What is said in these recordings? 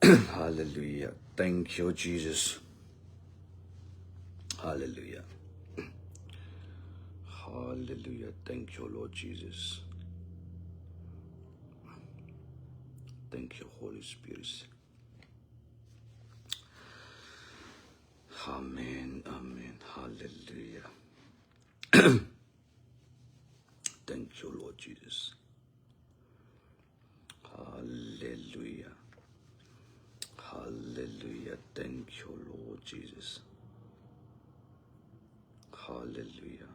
Hallelujah. Thank you, Jesus. Hallelujah. Hallelujah. Thank you, Lord Jesus. Thank you, Holy Spirit. Amen. Amen. Hallelujah. Thank you, Lord Jesus. Hallelujah. Hallelujah. Thank you, Lord Jesus. Hallelujah.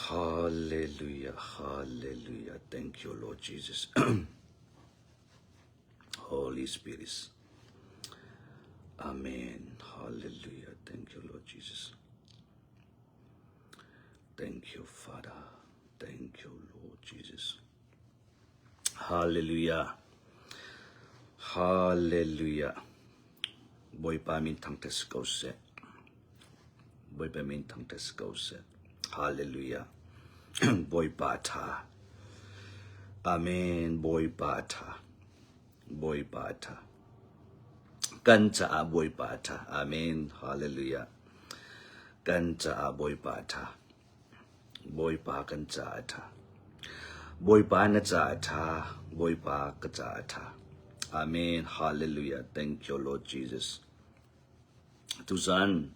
Hallelujah. Hallelujah. Thank you, Lord Jesus. Holy Spirit. Amen. Hallelujah. Thank you, Lord Jesus. Thank you, Father. Thank you, Lord Jesus. Hallelujah. Hallelujah. Bawipa min thangṭhat si ko seh. Bawipa min thangṭhat si ko seh. Hallelujah. Bawipa a ṭha. Amen. Bawipa a ṭha. Bawipa a ṭha. Kan caah Bawipa a ṭha. Amen. Hallelujah. Kan caah Bawipa a ṭha. Bawipa kan caah a ṭha. Bawipa na caah a ṭha. Bawipa ka caah a ṭha. Amen. Hallelujah. Thank you, Lord Jesus. Tuzan,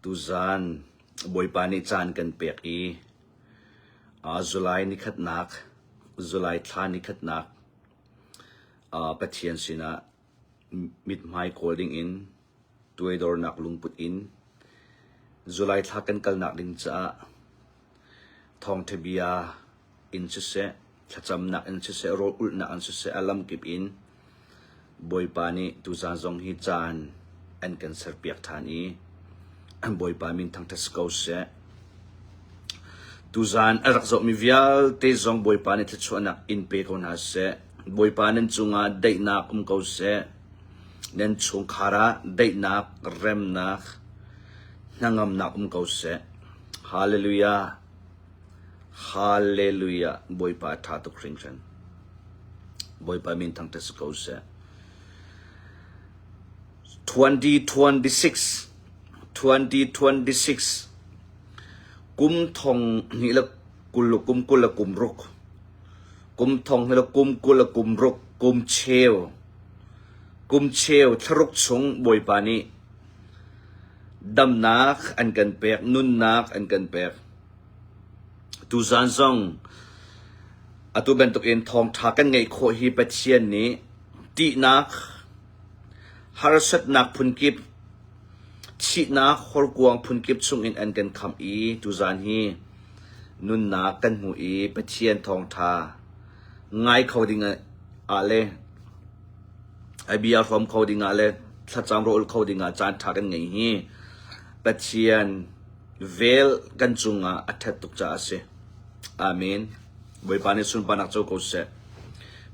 tuzan Bawipa nih caan kan pek i uh, July nikhatnak, July thla nikhatnak uh, Pathian sinah mithmai kawl dingin tuaidornak lungput in July thla kan kalnak ding caah thawngṭha bia in siseh, thlacamnak in siseh, rawl ulhnak in siseh, a lamkip in Bawipa nih tuzaan zong hi caan an kan serpiak ṭhan i Bawipa min thangṭhat si ko seh. Tuzaan a rak zohmi vialte zong Bawipa nih thluachuahnak in pe ko hna seh. Bawipa nan cungah daihnak um ko seh. Nan chungkhar ah daihnak, remnak, hnangamnak um ko seh. Hallelujah. Hallelujah. Bawipa a ṭha tuk hringhran. Bawipa min thangṭhat si ko seh. 2026 2026 kum thong hnih le kul kum 20 le kum ruk kum thong hnih le kum 20 le kum ruk kum cheu Kum cheu thlaruk chung Bawipa nih damnak an kan pek, nunnak an kan pek. Tuzaan zong atu bantukin thawngṭha kan ngeih khawh hi Pathian nih ṭihnak, harsatnak phunkip, thihnak horkuang phunkip chungin an kan khamh i tuzaan hi nunnak kan hmu i Pathian thawngṭha ngai kho ding ah le a bia hrawm kho dingah le thlacam rawl kho dingah caan ṭha kan ngei hi Pathian vel kan cungah a ṭhat tuk caah a si. Amen. Bawipa nih sunparnak co ko seh.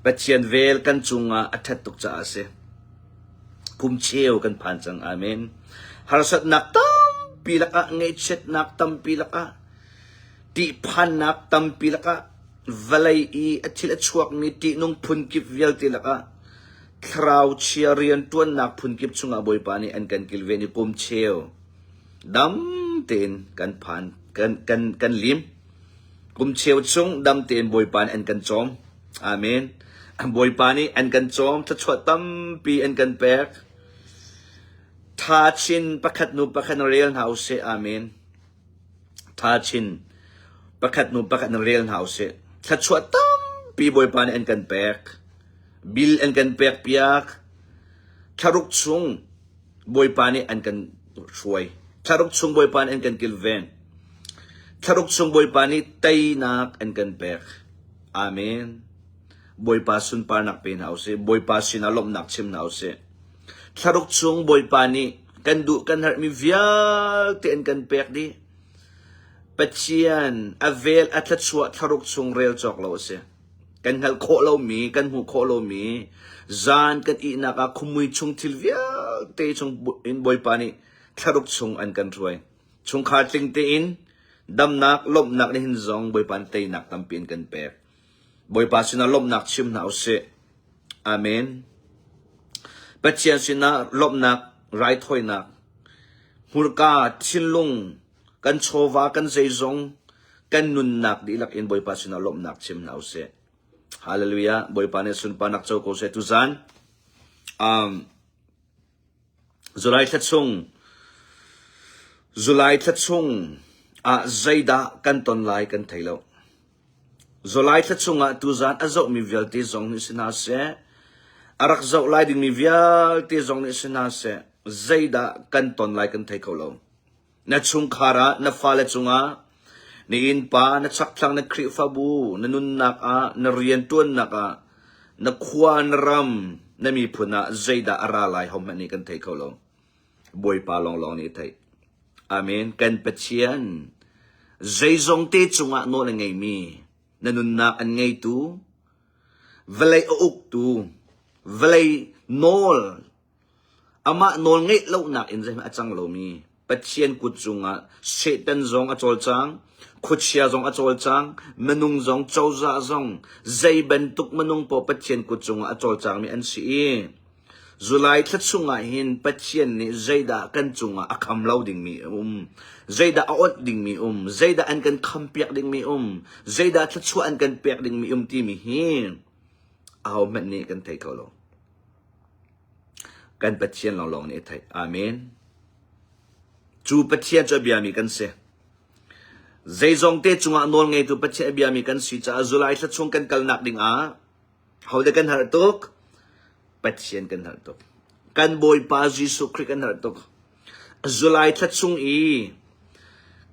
Pathian vel kan cungah a ṭhat tuk caah a si. Kum cheu kan phan cang. Amen. Harsatnak tampi lakah, ngaihchiatnak tampi lakah, ṭihphannak tampi lakah, vawlei i a thil a chuakmi ṭihnung phunkip vialte lakah thlarau chia rianṭuannak phunkip chungah Bawipa nih an kan kilven i kum cheu dam tein kan phan kan kan kan lim. Kum cheu chung dam tein Bawipa nih an kan cawm. Amen. Bawipa nih an kan cawm, thluachuah tampi an kan pek. Tha chin pakhat hnu pakhat rel hna usih. Amen. Ṭha chin pakhat hnu pakhat in rel hna usih. Thluachuah tampi Bawipa nih an kan pek. Bil an kan pek piak. Thlaruk chung Bawipa nih an kan hruai. Thlaruk chung Bawipa nih an kan kilven. Thlaruk chung Bawipa nih teinak an kan pek. Amen. Bawipa sunparnak pe hna usih. Bawipa sinah lawmhnak chim hna usih. Thlaruk chung Bawipa nih kan duh kan herhmi vialte an kan pek dih. Pathian a vel a thluachuah thlaruk chung rel cawk lo a si. Kan hngalh khawh lomi, kan hmuh khawh lomi, zan kan ihnak ah khumui chung thil vialte chung in Bawipa nih thlaruk chung an kan hruai. Chungkhar tling tein damnak, lawmhnak nihin zong Bawipa nih teinak tampi an kan pek. Bawipa sinah lawmhnak chim hna usih. Amen. Pathian sinah lawmhnak raithawinak hmurka thinlung kan chawva kan zeizong kan nunnak dihlak in Bawipa sinah lawmhnak chim hna usih. Hallelujah. Bawipa nih sunparnak co ko seh tuzan. Um, July thla chung July thla chung ah zeidah kan ton lai kan thei lo. July thla chungah tuzan a zohmi vialte zong nih si hna seh, a rak zoh lai dingmi vialte zong nih si hna seh, zeidah kan ton lai kan thei kho lo. Na chungkhar ah, na fale cungah, na innpa, na chakthlang, na Khrihfabu, na nunnak ah, na rianṭuannak ah, na khua, na ram, na miphun ah zeidah a ra lai hohmanh nih kan thei kho lo. Bawipa lawnglawng nih a theih. Amen. Kan Pathian zeizong te cungah nawl a ngeimi, na nunnak an ngeitu, vawlei a uktu, vawlei nawl Amah nawl ngeih lonak in zeihmanh a cang lomi Pathian kut cungah Satan zong a cawlcang, khuachia zong a cawlcang, minung zong, cozah zong, zei bantuk minung paoh Pathian kut cungah a cawlcangmi an si i July thla chungah hin Pathian nih zeidah kan cungah a kham lo dingmi a um, zeidah a awnh dingmi um, zeidah an kan khampiak dingmi um, zeidah thluachuah an kan pek dingmi um timi hi ahohmanh nih kan thei kho lo. Kan Pathian lawnglawng nih a theih. Amen. Cu Pathian cu a biami kan si. Zeizong te cungah nawl ngeitu Pathian a biami kan si caah July thla chung kan kalnak ding ah hode kan harh tuk? Pathian kan harh tuk. Kan Bawipa Jesuh Khrih kan harh tuk. July thla chung i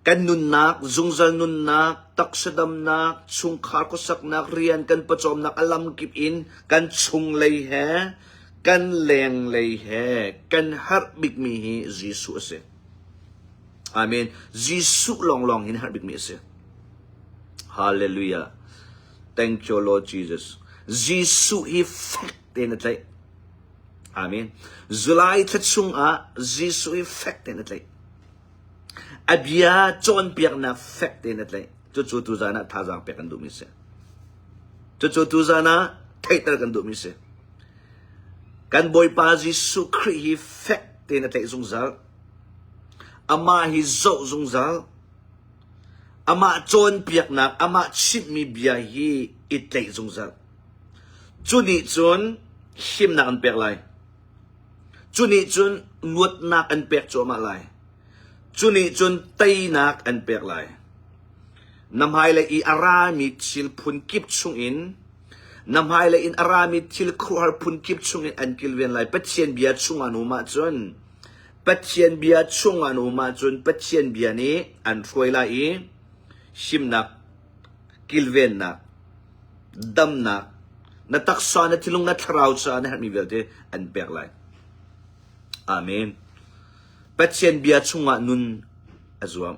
kan nunnak, zungzal nunnak, taksa damnak, chungkhar khuasaknak, rian kan pawcawmnak a lamkip in kan chunglei he kan lenglei he kan harh bikmi hi Jesuh a si. Amen. Jesuh lawnglawng hin harh bikmi a si. Hallelujah. Thank you Lord Jesus. Jesuh hi fek tein a tlaih. Amen. July thla chungah Jesuh hi fek tein a tlaih. A bia cawnpiaknak fek tein a tlaih. Cucu tuzan ah thazaang pek kan duhmi si. Cucu tuzan ah theihter kan duhmi si. Kan Bawipa Jesuh Khrih hi fek tein a tlaih zungzal. Amah hi zoh zungzal. Amah cawnpiaknak, amah chimhmi bia hi i tlaih zungzal. Cu nih cun himnak an pek lai. Cu nih cun luatnak an pek cuahmah lai. Cu nih cun teinak an pek lai. Na hmailei i a rami thil phun kip chungin na hmailei in a rami thil khuahar phun kip chungin an kilven lai. Pathian bia chungah an um ahcun Pathian bia chungah an um ahcun Pathian bia nih an hruai lai i himnak, kilvennak, damnak, na taksa, na thinlung, na thlarau caah na herhmi vialte an pek lai. Amen. Pathian bia chungah nun a zuam.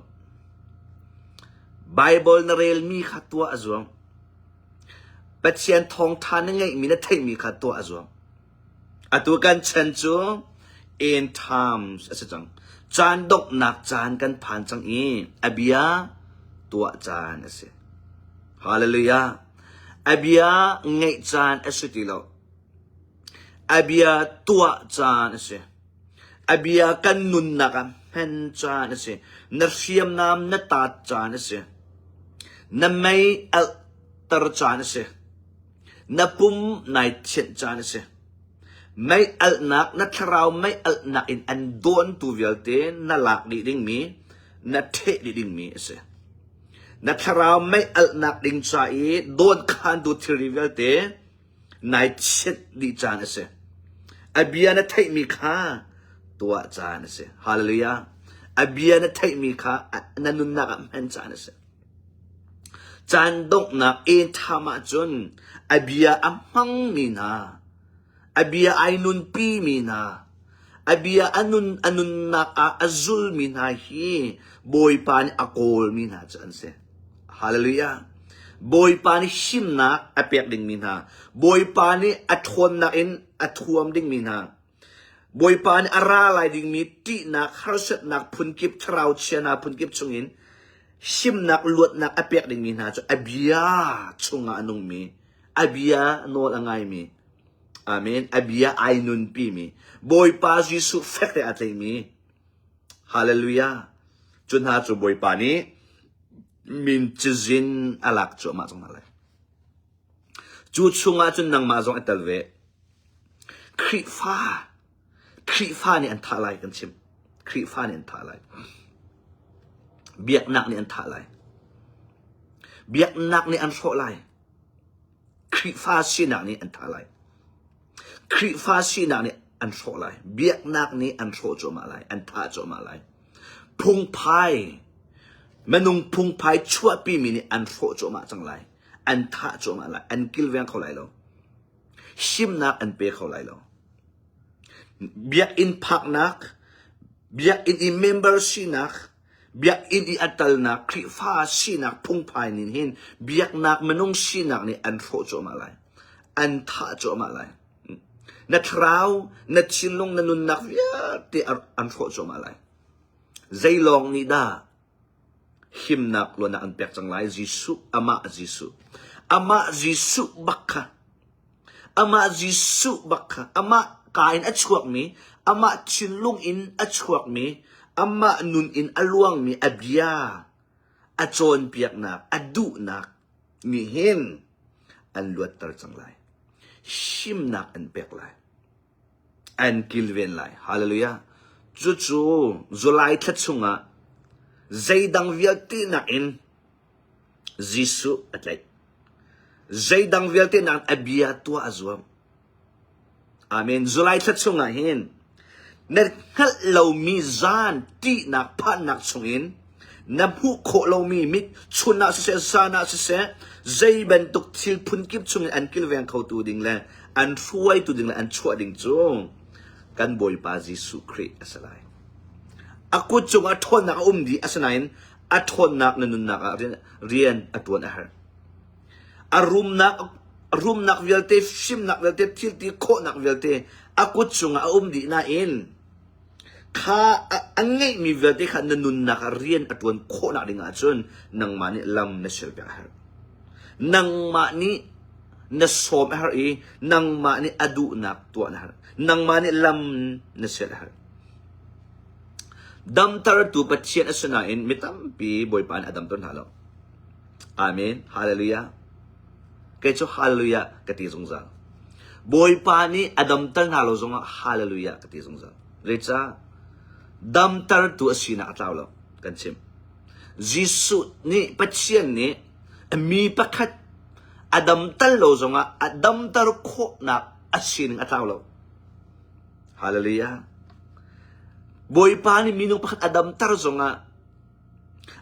Bible na relmi kha tuah a zuam. Pathian thawngtha na ngeihmi na theihmi kha tuah a zuam. Atu kan chan cu end times a si cang. Caan donghnak caan kan phan cang i a bia tuah caan a si. Hallelujah. A bia ngaih caan a si ti lo. A bia tuah caan a si. A bia kan nunnak ah hman caan a si. Na hriamnam na taat caan a si. Na mei alhter caan a si. Na pum nai thianh caan a si. Mei alhnak, na thlarau mei alhnak in an dawntu vialte na lak dih dingmi, na ṭheh dih dingmi a si. Na thlarau mei alhnak ding ca i dawnkhantu thilri vialte nai thianh dih caan a si. A bia na theihmi kha tuah caan a si. Hallelujah. A bia na theihmi kha na nunnak ah hman caan a si. Caan donghnak entham ahcun a bia a hmangmi hna, a bia ai nunpimi hna, a bia a nun a nunnak ah a zulmi hna hi Bawipa nih a kawlmi hna cu an si. Hallelujah. Bawipa nih himnak a pek dingmi hna, Bawipa nih a ṭhawnnak in a thuam dingmi hna, Bawipa nih a ra lai dingmi ṭihnak, harsatnak phunkip, thlarau chia hna phunkip chungin himnak, luatnak a pek dingmi hna cu a bia chungah a nungmi, a bia nawl a ngaimi. Amen. A bia ai nunpimi, Bawipa Jesuh fek te aa tlaimi. Hallelujah. Cu hna cu Bawipa nih min cazin a lak cuahmah cang hna lai. Cu chungah cun nangmah zong i tel ve. Khrihfa, Khrihfa nih an thah lai kan chim. Khrihfa nih an thah lai. Biaknak nih an thah lai. Biaknak nih an hrawh lai. Khrihfa sinak nih an thah lai. Khrihfa sinak nih an hrawh lai. Biaknak nih an hrawh cuahmah lai. An thah cuahmah lai. Phungphai, minung phungphai chuahpimi nih an hrawh cuahmah cang lai. An thah cuahmah lai. An kilveng kho lai lo. Himnak an pe kho lai lo. Biakinn phaknak, biakinn i member sinak, biakinn i a talnak, Khrihfa sinak phungphai nih hin biaknak minung sinak nih an hrawh cuahmah lai. An thah cuahmah lai. Na thlarau, na thinlung, na nunnak vialte an hrawh cuahmah lai. Zei lawng nih dah himnak luatnak an pek cang lai? Jesuh, amah Jesuh. Amah Jesuh bak kha, amah Jesuh bak kha, amah ka in a chuakmi, amah thinlung in a chuakmi, amah nun in a luangmi a bia, a cawnpiaknak, a duhnak, nih hin an luatter cang lai. Himnak an pek lai. An kilven lai. Hallelujah. Cucu July thla chungah zeidang vialte nakin Jesuh a tlaih. Zeidang vialte nakin a bia tuah a zuam. Amen. July thla chungah hin na hngalh lomi zan ṭihnak phannak chungin na hmuh khawh lomi mit chun ah siseh zan ah siseh zei bantuk thil phunkip chungin an kilveng khotu ding le an hruaitu ding le an chuah ding cu kan Bawipa Jesuh Khrih a si lai. A kut cungah ṭhawnnak a um dih asinain a ṭhawnnak na nunnak ah rian a ṭuan a herh. A rumnak rumnak vialte, fimnak vialte, thilti khawhnak vialte a kut cungah a um dih nain kha a ngeihmi vialte kha na nunnak ah rian a ṭuan khawhnak ding ahcun nangmah nih lam na sialpiak a herh. Nangmah nih na sawm a herh i nangmah nih a duhnak tuah na herh. Nangmah nih lam na sial a herh. Damtertu Pathian a si nain mi tampi Bawipa nih a damter hna lo. Amen. Hallelujah. Kei cu hallelujah ka ti zungzal. Bawipa nih a damter hna lo zongah hallelujah ka ti zungzal. Zeicah? Damtertu a sinak a tlau lo kan chim. Jesuh nih Pathian nih mi pakhat a damter lo zongah a damter khawhnak a sining a tlau lo. Hallelujah. Bawipa nih minung pakhat a damter zongah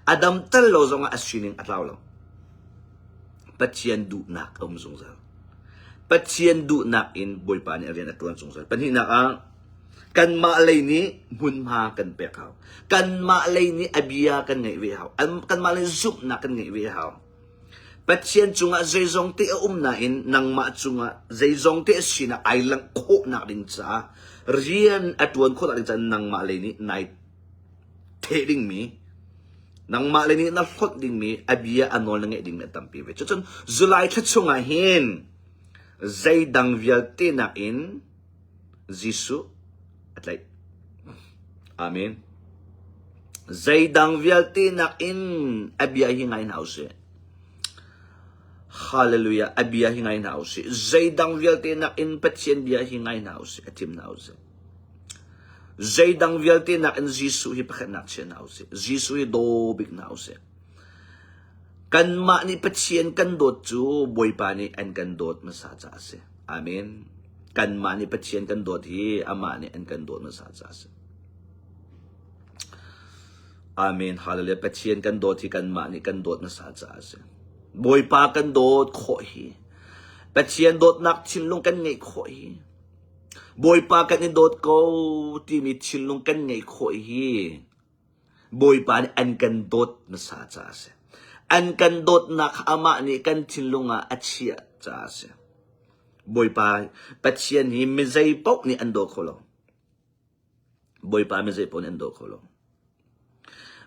A dam tel lo zongah a sining a tlau lo. Pathian duhnak a um zungzal. Pathian duhnak in Bawipa nih a rian a ṭuan zungzal. Pahnihnak ah, kanmah lei nih hmunhma kan pek hau. Kanmah lei nih a bia kan ngaih ve hau. Kanmah lei zumhnak kan ngeih ve hau. Pathian cungah zeizong te a um nain nangmah cungah zeizong te a sinak ai langh khawhnak ding caah rian a ṭuan khawhnak ding caah nangmah lei nih nai theh dingmi nangmah le nih na hlonh dingmi a bia a nawl na ngeih dingmi a tampi ve. Cucun July thla chungah hin zeidang vialte nakin Jesuh a tlaih. Amen. Zeidang vialte nakin a bia hi ngai hna usih. Hallelujah. A bia hi ngai hna usih. Zeidang vialte nakin Pathian bia hi ngai hna usih. A thim hna usih. Zeidang vialte nakin Jesuh hi pakhatnak chia hna usih. Jesuh hi daw bik hna usih. Kanmah nih Pathian kan dawt cu Bawipa nih an kan dawt hmasa caah a si. Amen. Kanmah nih Pathian kan dawt hi amah nih an kan dawt hmasa caah a si. Amen. Hallelujah. Pathian kan dawt hi kanmah nih kan dawt hmasa caah a si. Bawipa kan dawt khawh hi Pathian dawtnak thinlung kan ngeih khawh hi Bawipa kan i dawt ko timi thinlung kan ngeih khawh hi Bawipa nih an kan dawt hmasa caah a si. An kan dawtnak kha amah nih kan thinlung ah a chiah caah a si. Bawipa Pathian hi mi zei paoh nih an daw kho lo. Bawipa mi zei paoh nih an daw kho lo.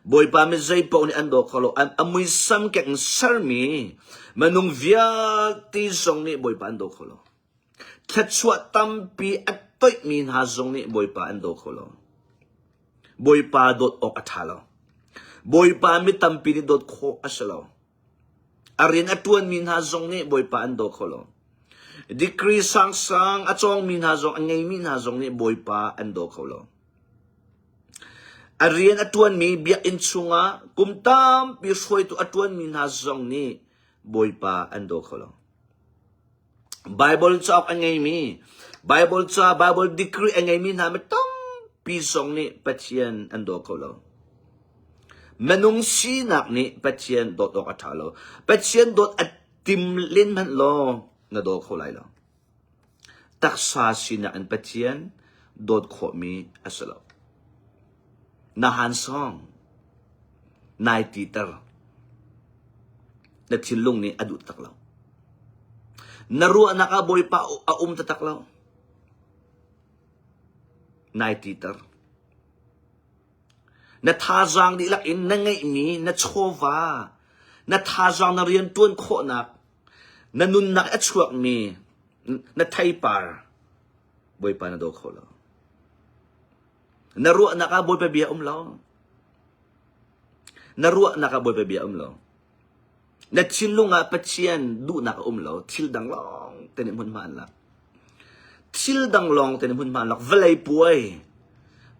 Bawipa mi zei paoh nih an daw kho lo. A muisam keng sermi minung vialte zong nih Bawipa an daw kho lo. Thluachuah tampi a toihmi hna zong nih Bawipa an daw kho lo. Bawipa dawt awk a ṭha lo. Bawipa mi tampi nih dawt khawh a si lo. A rian a ṭuanmi hna zong nih Bawipa an daw kho lo. Degree sangsang a cawngmi hna zong a ngeimi hna zong nih Bawipa an daw kho lo. A rian a ṭuanmi biakinn chungah kum tampi hruaitu a ṭuanmi hna zong nih Bawipa an daw kho lo. Baibal cauk a ngeimi, Baibal ca, Baibal degree a ngeimi hna mi tampi zong nih Pathian an daw kho lo. Minung sinak nih Pathian dawt awk a ṭha lo. Pathian dawt a tim len hmanh law na daw kho lai lo. Taksa sinak in Pathian dawt khawhmi a si lo. Na hansawng, nai titer. Na thinlung nih a duh tak lo. Na ruahnak ah Bawipa a um taktak lo. Nai titer. Na thazaang dihlak in na ngeihmi na chawva, na thazaang na rianṭuan khawhnak, na nunnak a chuakmi na theipar Bawipa na daw kho lo. Na ruahnak ah Bawipa bia um lo. Na ruahnak ah Bawipa bia um lo. Na thinlung ah Pathian duhnak a um lo. Thil dang lawng te nih hmunhma an lak. Thil dang lawng te nih hmunhma an lak. Vawlei puai,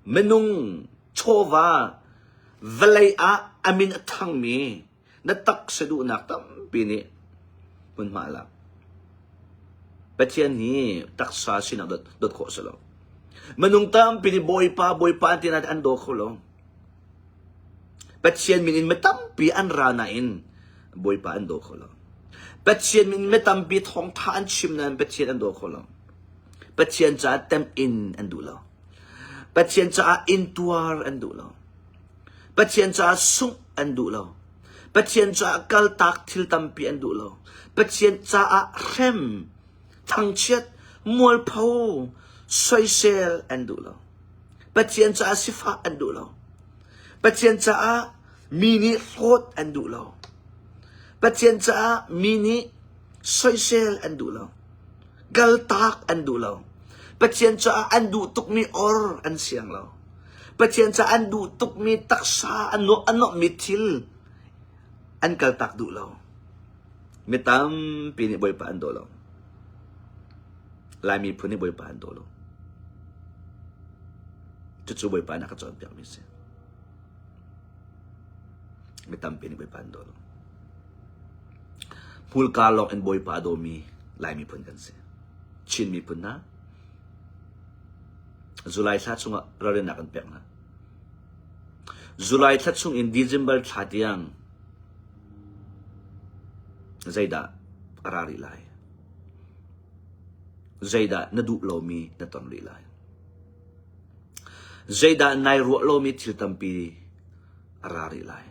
minung, chawva, vawlei ah a min a thangmi na taksa duhnak tampi nih hmunhma a lak. Pathian hi taksa sinak dot, dot khawh a si lo. Minung tampi nih Bawipa, Bawipa an ti nain an daw kho lo. Pathian min in mi tampi an ra nain Bawipa an daw kho lo. Pathian min mi tampi thawngtha an chim nain Pathian an daw kho lo. Pathian caah temh-in an duh lo. Pathian caah intuar an duh lo. Pathian caah sungh an duh lo. Pathian caah kaltak thil tampi an duh lo. Pathian caah hrem, thangchiat, mualpho, soisel an duh lo. Pathian caah sifah an duh lo. Pathian caah mi nih hlawt an duh lo. Pathian caah mi nih soisel an duh lo. Kaltak an duh lo. Pathian caah an duh tukmi or an siang lo. Pathian caah an duh tukmi taksa an nuamh an nuamhmi thil an kaltak duh lo. Mi tampi nih Bawipa an daw lo. Lai miphun nih Bawipa an daw lo. Cucu Bawipa nih a ka cawnpiakmi a si. Mi tampi nih Bawipa an daw lo. Hmurka lawng in Bawipa a dawmi Lai miphun kan si. Chin miphun hna, July thla chungah ralrinnak kan pek hna. July thla chung in December thla tiang zeidah a ra rih lai? Zeidah na duh lomi na ton rih lai? Zeidah nai ruah lomi thil tampi a ra rih lai?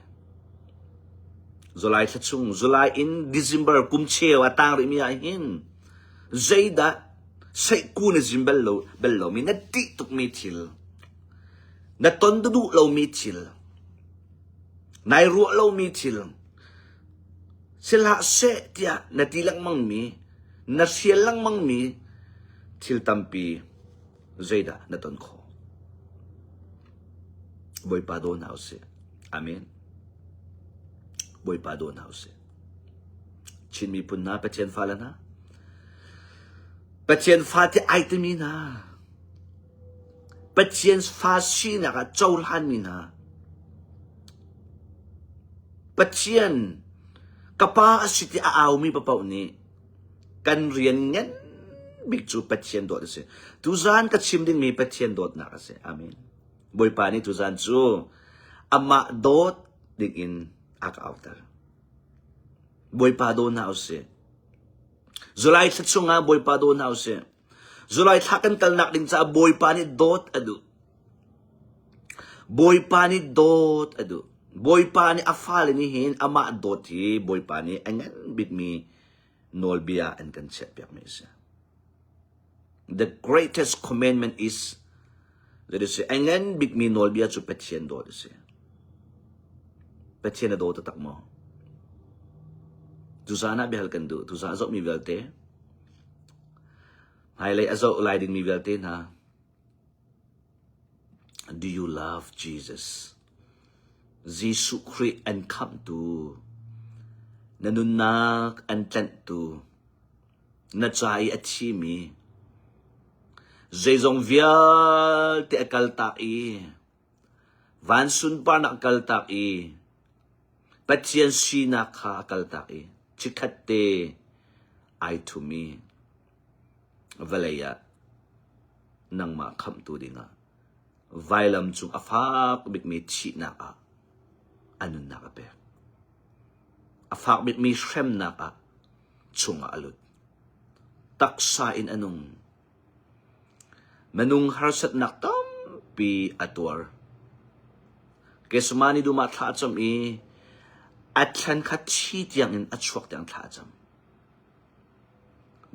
July thla chung, July in December kum cheu a tang rihmi ah hin zeidah seihku na zim bal lo bal lomi na ṭih tukmi thil na ton duh lomi thil nai ruah lomi thil si hlah seh tiah na ti lengmangmi na hrial lengmangmi thil tampi zeidah na ton khawh Bawipa daw hna usih amen Bawipa daw hna usih Chin miphun hna Pathian fale hna Pathian fa ti ai timi hna Pathian fa sinak ah cohlanmi hna Pathian ka pa a si ti a aumi paoh nih kan rian ngan bik cu Pathian dawt a si. Tuzaan ka chim dingmi Pathian dawtnak a si. Amen. Bawipa nih tuzaan cu amah dawt dingin a ka auter. Bawipa daw hna usih. July thla chungah Bawipa daw hna usih. July thla kan kalnak ding caah Bawipa nih dawt a duh. Bawipa nih dawt a duh. Bawipa nih a fale nih hin amah dawt hi Bawipa nih a ngan bikmi nawlbia an kan chiahpiakmi a si. The greatest commandment is that is a ngan bikmi nawlbia cu Pathian dawt a si. Pathian a daw taktak maw? Tuzaan ah biahal kan duh. Tuzaan zohmi vialte. Hmailei a zoh lai dingmi vialte hna, Do you love Jesus? Jesuh Khrih an khamhtu, na nunnak an tlanhtu, na ca i a thimi, zeizong vialte a kaltak i van sunparnak a kaltak i Pathian sinak kha a kaltak i chikkhat te ai ṭhum i vawlei ah nangmah khamhtu dingah vailam cung a fak bikmi thihnak ah a nunnak a pek. A fak bikmi hremnak ah chungah a lut. Taksa in a nung. Minung harsatnak tampi a tuar. Gethsemane dum ah thla a cam i a thlan kha thi tiangin a chuak tiang thla a cam.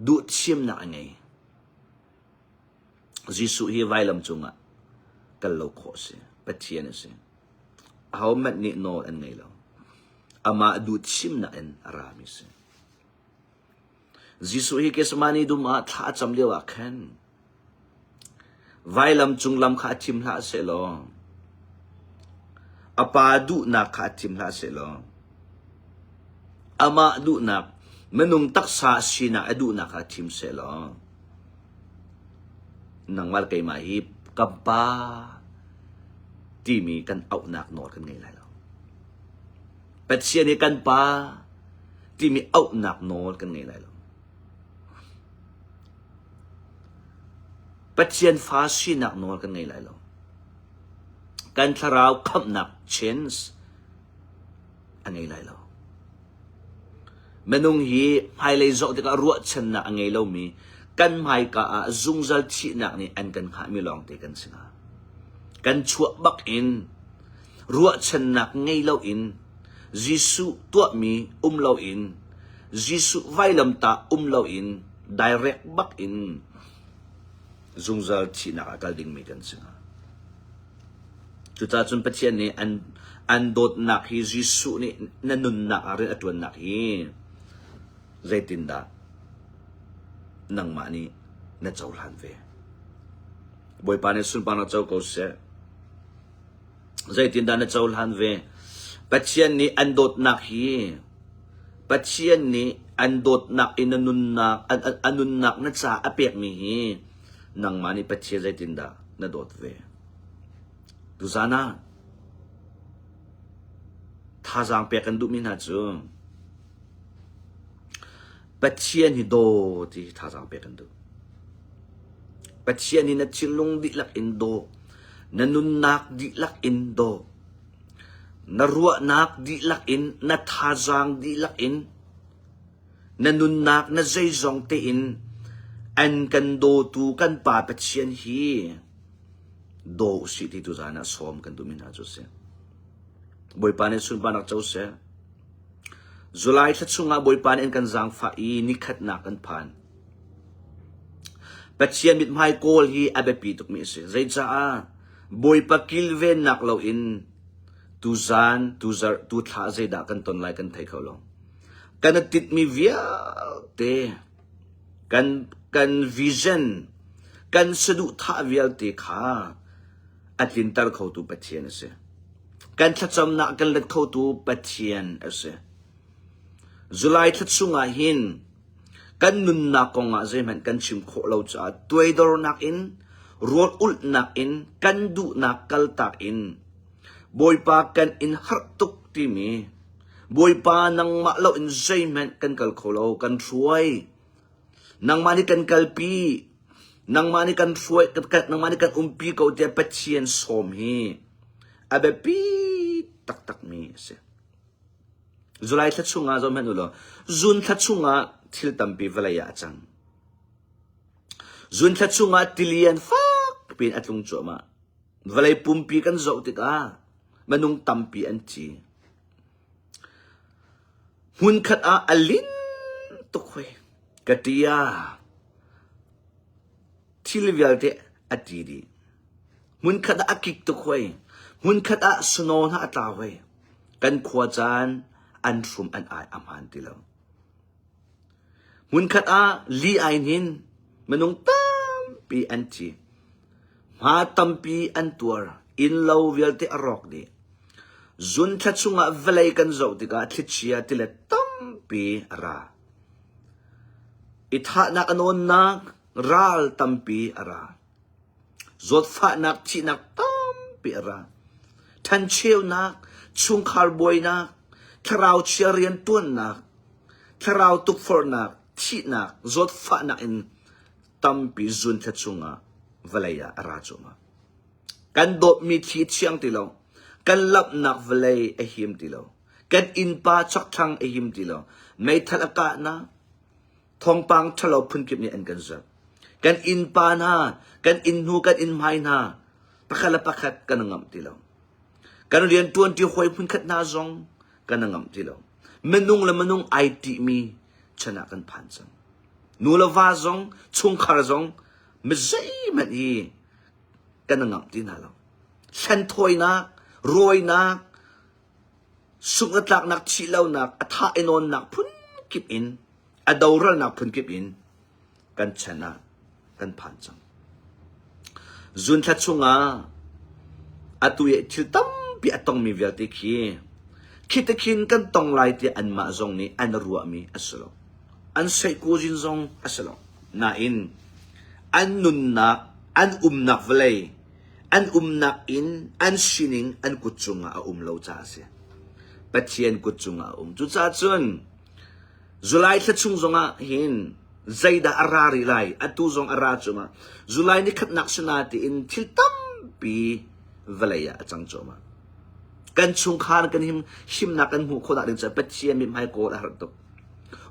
Duhthiamnak a ngei. Jesuh hi vailam cungah kal lo khawh a si. Pathian a si. Ahohmanh nih nawl an ngei lo. Amah duhthimnak in a rami a si. Jesuh hi Gethsemane dum ah thla a cam lio ah khan vailam cung lam kha a thim hlah sehlaw a pa duhnak kha a thim hlah sehlaw amah duhnak minung taksa sinak a duhnak kha thim sehlaw nangmah le keimah hi ka pa timi kan auhnak nawl kan ngei lai lo. Pathian hi kan Pa timi auhnak nawl kan ngei lai lo. Pathian fa sinak nawl kan ngei lai lo. Kan thlarau khamhnak chance a ngei lai lo. Minung hi hmailei zoh tikah ruahchannak a ngei lomi kan hmaika ah zungzal thihnak nih an kan hngahmi lawngte kan si hnga. Kan chuah bak in ruahchannak ngei loin Jesuh tuahmi um loin Jesuh vailamtah um loin direct bak in zungzal thihnak ah kal dingmi kan si hnga. Cucaah cun Pathian nih an an dawtnak hi Jesuh nih na nunnak ah rian a ṭuannak hi zeitindah nangmah nih na cohlan ve? Bawipa nih sunparnak co ko seh. Zeitindah na cohlan ve? Pathian nih an dawtnak hi Pathian nih an dawtnak in na nunnak an, a nunnak na ca a pekmi hi nangmah nih Pathian zeitindah na dawt ve? Tuzan ah thazaang pek kan duhmi hna cu Pathian hi daw ti thazaang pek kan duh. Pathian hi na thinlung dihlak in daw, na nunnak dihlak in daw, na ruahnak dihlak in, na thazaang dihlak in, na nunnak na zeizong tein an kan dawtu kan Pa Pathian hi daw usih ti tuzan ah sawm kan duhmi hna cu a si. Bawipa nih sunparnak co seh. July thla chungah Bawipa nih an kan zaangfah i nikhatnak kan phan. Pathian mithmai kawl hi a biapi tukmi a si. Zeicaah Bawipa kilvennak loin tuzan, tuzarh, tuthla zeidah kan ton lai kan thei kho lo. Kan i tinhmi vialte kan kan vision kan saduhthah vialte kha a tlinter khotu Pathian a si. Kan thlacamnak kan let khotu Pathian a si. July thla chungah hin kan nunnak kongah zeihmanh kan chim khawh lo caah tuaidornak in rawl ulhnak in kan duhnak kaltak in Bawipa kan in harh tuk timi Bawipa nangmah loin zeihmanh kan kal kho lo kan hruai Nangmah nih kan kalpi, nangmah nih kan hruai, nangmah nih kan umpi ko tiah Pathian sawm hi a biapi taktakmi a si. July thla chungah zoh hmanh u law, June thla chungah thil tampi vawlei ah a cang. June thla chungah tilian fak piin a tlung cuahmah. Vawlei pumpi kan zoh tikah minung tampi an thi. Hmunkhat ah a lin tuk hoi. Ka ṭia. Thil vialte a ṭi dih. Hmunkhat ah a kik tuk hoi. Hmunkhat ah snow hna a tla hoi. Kan khua caan an hrum an ai a hmaan ti lo. Hmunkhat ah li ai hnin. Minung tampi an thi. Hma tampi an tuar. Innlo vialte a rawk dih. Zun thla chungah vawlei kan zoh tikah thlichia tilet tampi a ra. I thahnak a nawnnak ral tampi a ra. Zawtfahnak thihnak tampi a ra. Ṭhancheunak, chungkhar buainak, thlarau chia rianṭuannak, thlarau tukforhnak, thihnak, zawtfahnak in tampi zunthla chungah vawlei ah a ra cuahmah. Kan dawtmi thli a thiang ti lo. Kan lamhnak vawlei a him ti lo. Kan innpa chakthlang a him ti lo. Meithal a kahnak, thawngpang ṭhalo phunkip nih an kan zulh. Kan innpa hna, kan inn hnu, kan inn hmai hna, pakhat le pakhat kan ngamh ti lo. Kan rianṭuanṭi hawi hmunkhat hna zong kan ngamh ti lo. Minung le minung ai ṭihmi chan ah kan phan cang. Nu le va zong, chungkhar zong, mi zeihmanh hi kan ngamh ti hna lo. Hlenthawinak, rawinak, sungh a tlaknak, thihlonak, a thah i nawnnak phunkip in, a doralnak phunkip in kan chan ah kan phan cang. Zunthla chungah atu i thil tampi a tongmi vialte khi khi te khin kan tong lai tiah anmah zong nih an ruahmi a si lo. An seihkuzin zong a si lo. Nain an nunnak, an umnak vawlei, an umnak inn, an sining an kut cungah a um lo caah a si. Pathian kut cungah a um. Cucaah cun July thla chung zongah hin zeidah a ra rih lai, atu zong a ra cuahmah. July ni khatnak sina tiin thil tampi vawlei ah a cang cuahmah. Kan chungkhar kan him himnak kan hmuh khawhnak ding caah Pathian mithmai kawl a har tuk.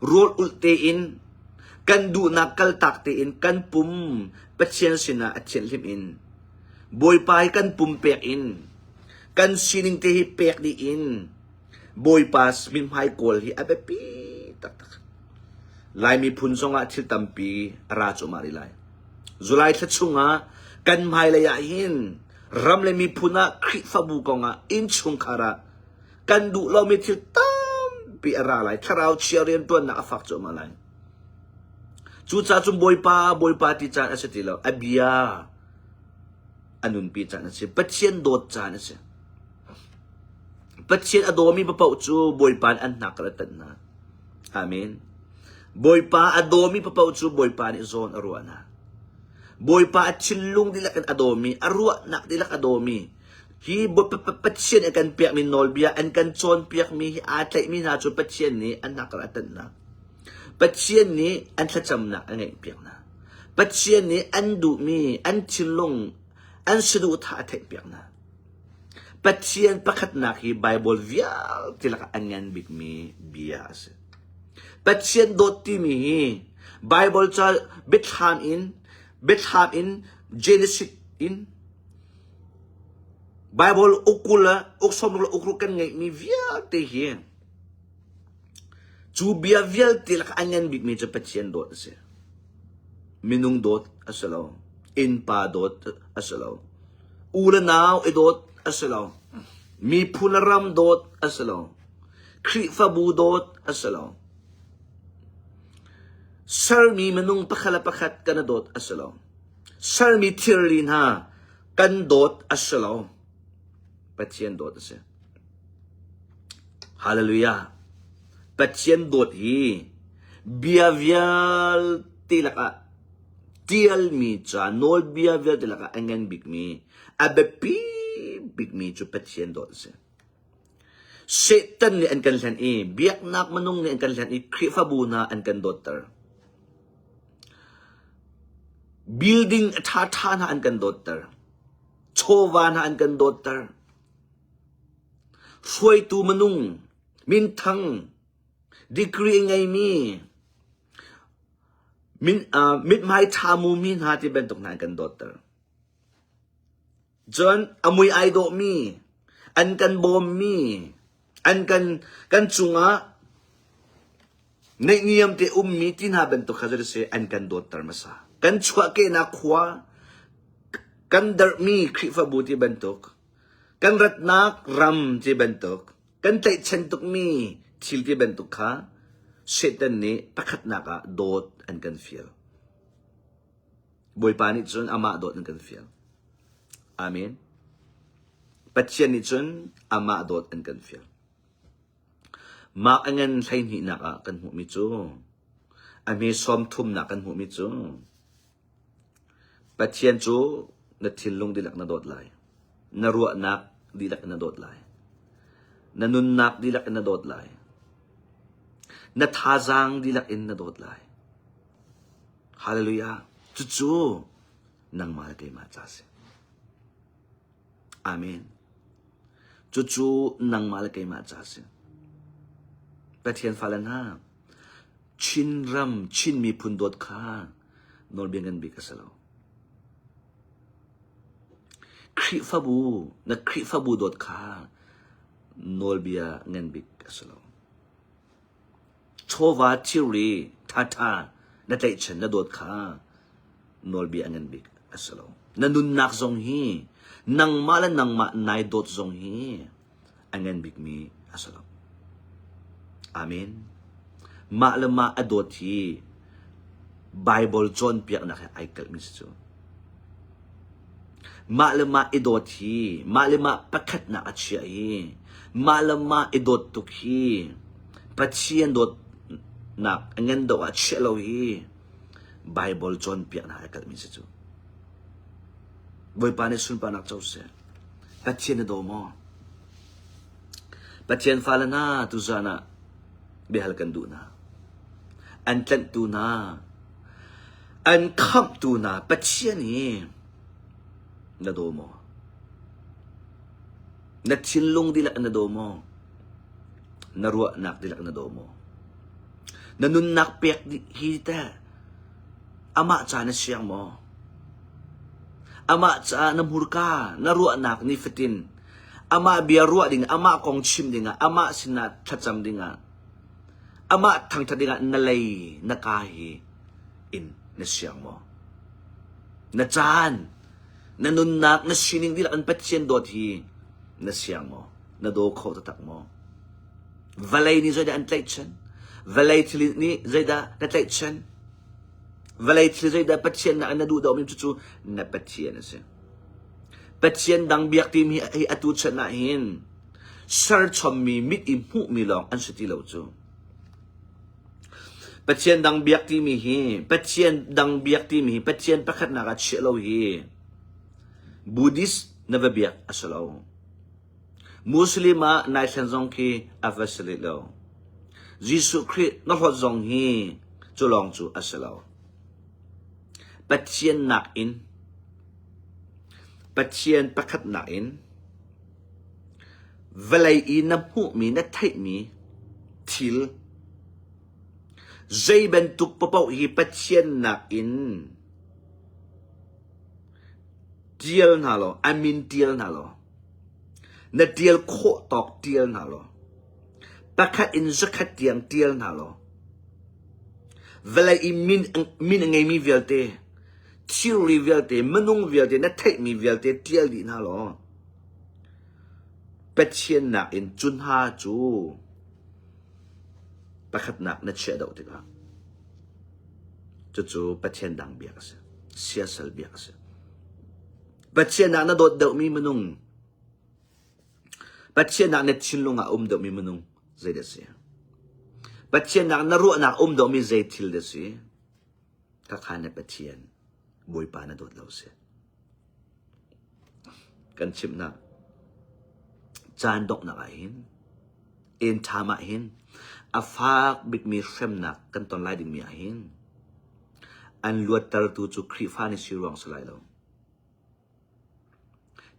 Rawl ulh tein kan duhnak kaltak tein kan pum Pathian sinah a thianhlim in Bawipa hi kan pum pek in kan sining te hi pek dih in Bawipa mithmai kawl hi a biapi taktak. Lai miphun zongah thil tampi a ra cuahmah rih lai. July thla chungah kan hmailei ah hin ram le miphun ah Khrihfabu kongah innchungkhar ah kan duh lomi thil tampi a ra lai. Thlarau chia rianṭuannak a fak cuahmah lai. Cucaah cun Bawipa, Bawipa ti caan a si ti lo. A bia a nunpi caan a si. Pathian dawt caan a si. Pathian a dawmi paoh cu Bawipa nih an hnak a tanh hna. Amen. Bawipa a dawmi paoh cu Bawipa nih zawn a ruah hna. Bawipa a thinlung dihlak in a dawmi, a ruahnak dihlak a dawmi, hi Pathian a kan pekmi nawlbia an kan cawnpiakmi hi aa tlaihmi hna cu Pathian nih an hnak a tanh hna. Pathian nih an thlacamnak a ngaihpiak hna. Pathian nih an duhmi, an thinlung, an saduhthah a theihpiak hna. Pathian pakhatnak hi Baibal vialte lakah a ngan bikmi bia a si. Pathian dawt timi hi Baibal ca biathlam in biathlam in Genesis in Baibal ukul le uksawm le ukruk kan ngeihmi vialte hi cu bia vialte lakah a ngan bikmi cu Pathian dawt a si. Minung dawt a si lo. Innpa dawt a si lo. U le nau i dawt a si lo. Miphun le ram dawt a si lo. Khrihfabu dawt a si lo. Sermi minung pakhat le pakhat kan i dawt a si lo. Sermi thilri hna kan dawt a si lo. Pathian dawt a si. Hallelujah. Pathian dawt hi bia vialte lakah tialmi ca nawlbia vialte lakah a ngan bikmi, a biapi bikmi cu Pathian dawt a si. Satan nih an kan hlen i biaknak minung nih an kan hlen i Khrihfabu hna an kan dawtter. Building a ṭhaṭha hna an kan dawtter. Chawva hna an kan dawtter. Hruaitu minung, minthang, degree a ngeimi, min, uh, mithmai ṭha mumi hna ti bantuk hna an kan dawtter. Cun a mui ai dawhmi, an kan bawmmi, an kan kan cungah neihniam te ummi ti hna bantuk kha cu si an kan dawtter hmasa. Kan chuahkehnak khua, kan derhmi Khrihfabu ti bantuk, kan ratnak ram ti bantuk, kan tlaihchan tukmi thil ti bantuk kha Satan nih pakhatnak ah dawt an kan fial. Bawipa nih cun amah dawt in kan fial. Amen. Pathian nih cun amah dawt an kan fial. Mark a ngan hleihnihnak ah kan hmuhmi cu a hme sawm thumnak kan hmuhmi cu Pathian cu na thinlung dihlak na dawt lai. Na ruahnak dihlak in na dawt lai. Na nunnak dihlak in na dawt lai. Na thazaang dihlak in na dawt lai. Hallelujah. Cucu nangmah le keimah ca si. Amen. Cucu nangmah le keimah ca si. Pathian fale hna, Chinram, Chin miphun dawt kha nawlbia ngan bik a si lo. Khrihfabu, na Khrihfabu dawt kha nawlbia ngan bik a si lo. Chawva thilri ṭhaṭha na tlaihchan na dawt kha nawlbia a ngan bik a si lo. Na nunnak zong hi nangmah le nangmah nai dawt zong hi a ngan bikmi a si lo. Amen. Mah le mah a dawt hi Bible cawnpiaknak he ai kalhmi si cu. Mah le mah i dawt hi, mah le mah pakhatnak a chiah hi, mah le mah i dawt tuk hi, Pathian dawtnak a ngan deuh ah chiah lo hi, Bible cawnpiaknak a kalhmi si cu. Bawipa nih sunparnak co seh. Pathian na daw maw? Pathian fale hna tuzan ah biahal kan duh hna. An tlanhtu hna, an khamhtu hna Pathian hi na daw maw? Na thinlung dihlak in na daw maw? Na ruahnak dihlak in na daw maw? Na nunnak pek hi teh amah ca na siang maw? Amah caah na hmurka, na ruahnak nifatin amah bia ruah ding, amah kong chim dingah, amah sinah thlacam dingah, amah thangṭhat dingah na lei, na ka hi in na siang maw? Na caan, na nunnak, na sining dihlak in Pathian dawt hi na siang maw? Na daw kho taktak maw? Vawlei nih zeidah an tlaihchan? Vawlei thil nih zeidah na tlaihchan? Vawlei thil zeidah Pathian nak in na duh deuhmi cucu na Pathian a si. Pathian dang biak timi hi atu chan ah hin serchommi mit i hmuhmi lawng an si ti lo cu. Pathian dang biak timi hi Pathian dang biak timi hi Pathian pakhatnak ah chiah lo hi Buddhist na va biak a si lo. Muslim ah nai thlen zong khi a va si rih lo. Jesuh Khrih na hlawt zong hi cu lawng cu a si lo. Pathian nakin Pathian pakhatnak in vawlei i na hmuhmi na theihmi thil zei bantuk paoh hi Pathian nakin ṭial hna law a min ṭial hna law na ṭial khawh tawk ṭial hna law pakhat in zakhat tiang ṭial hna law vawlei i min min a ngeimi vialte thilri vialte minung vialte na theihmi vialte ṭial dih hna law Pathian nakin cu hna cu pakhatnak na chiah deuh tikah cucu Pathian dang biak a si siasal biak a si Pathian ah na dawt deuhmi minung Pathian ah na thinlung ah um deuhmi minung zeidah a si Pathian ah na ruahnak um deuhmi zei thil dah a si Khakha na Pathian Bawipa na dawt lo si. Kan chimhnak caan donghnak ah hin end time ah hin a fak bikmi hremnak kan ton lai dingmi ah hin an luattertu cu Khrihfa ni si ruang si lai lo.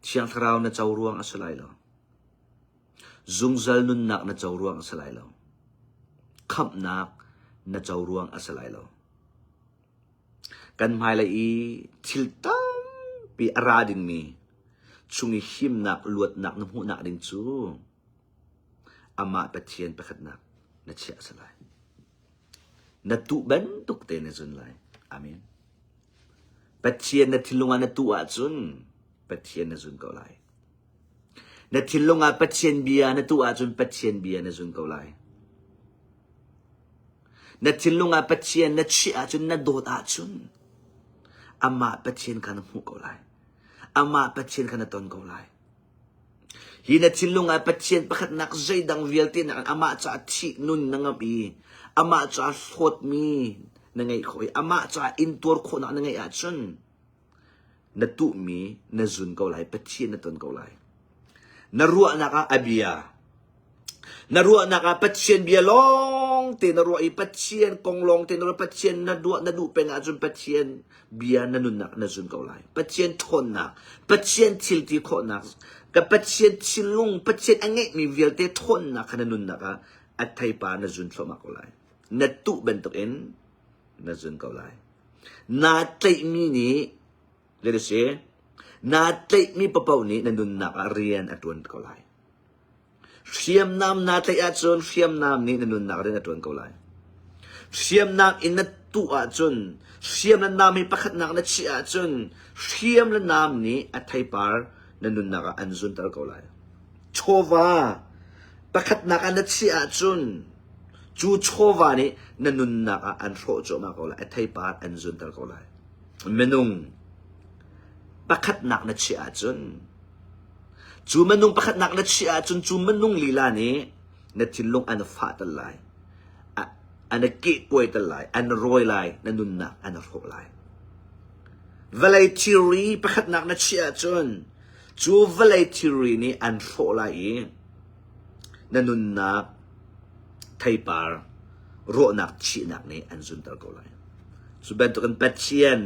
Thiang Thlarau na co ruang a si lai lo. Zungzal nunnak na co ruang a si lai lo. Khamhnak na co ruang a si lai lo. Kan hmailei i thil tampi a ra dingmi chung i himnak luatnak na hmuhnak ding cu amah Pathian pakhatnak na chiah a si lai. Na tuh bantuk te na zun lai. Amen. Pathian na thinlung ah na tuh ahcun Pathian na zun ko lai. Na thinlung ah Pathian bia na tuh ahcun Pathian bia na zun ko lai. Na thinlung ah Pathian na chiah ahcun na dawt ahcun. Amah Pathian kha na hmuh ko lai. Amah Pathian kha na ton ko lai. Hi na thinlung ah Pathian pakhatnak zeidang vialte nak amah caah thih nun na ngamh i amah caah hlawtmi na ngeih khawh i amah caah intuar khawhnak na ngeih ahcun na tuhmi na zun ko lai, Pathian na ton ko lai. Na ruahnak ah a bia, na ruahnak ah Pathian bia lawng te na ruah i Pathian kong lawng te na ruah, Pathian na duah na duh peng ahcun Pathian bia na nunnak na zun ko lai. Pathian ṭhawnnak, Pathian thil ti khawhnak, ka Pathian thinlung, Pathian a ngeihmi vialte ṭhawnnak kha na nunnak ah a theipar na zun thluahmah ko lai. Na tuh bantukin na zun ko lai. Naa tlaihmi nih zei a si? Naa tlaihmi paoh nih na nunnak ah rian a ṭuan ko lai. Hriamnam naa tlaih ahcun hriamnam nih na nunnak rian a ṭuan ko lai. Hriamnam in na tuh ahcun hriam le nam hi pakhatnak na chiah ahcun hriam le nam nih a theipar na nunnak ah an zunter ko lai. Chawva pakhatnak ah na chiah ahcun Cu chawva nih na nunnak ah an hrawh cuahmah ko lai, a theipar an zunter ko lai. Minung pakhatnak na chiah ahcun, cu minung pakhatnak na chiah ahcun cu minung lila nih na thinlung an fahter lai, an kehkuaiter lai, an rawi lai, na nunnak an hrawh lai. Vawlei thilri pakhatnak na chiah ahcun cu vawlei thilri nih an hrawh lai i Na nunnak theipar rawhnak thihnak nih an zunter ko lai. Cu bantukin Pathian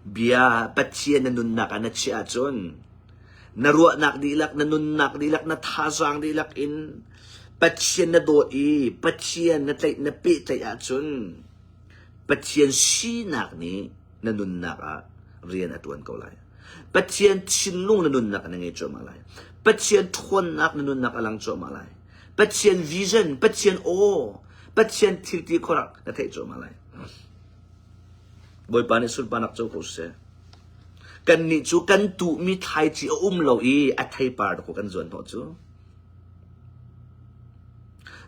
bia Pathian na nunnak ah na chiah ahcun na ruahnak dihlak, na nunnak dihlak, na thazaang dihlak in Pathian na dawt i Pathian na tlaih na pehtlaih ahcun Pathian sinak nih na nunnak ah rian a ṭuan ko lai. Pathian thinlung na nunnak na ngei cuahmah lai. Pathian ṭhawnnak na nunnak a lang cuahmah lai. Pathian vision, Pathian aw, Pathian thilti khuarak na theih cuahmah lai. Bawipa nih sunparnak co ko seh. Kannih cu kan tuhmi thlaici a um lo i a theipar ko kan zuan hnawh cu.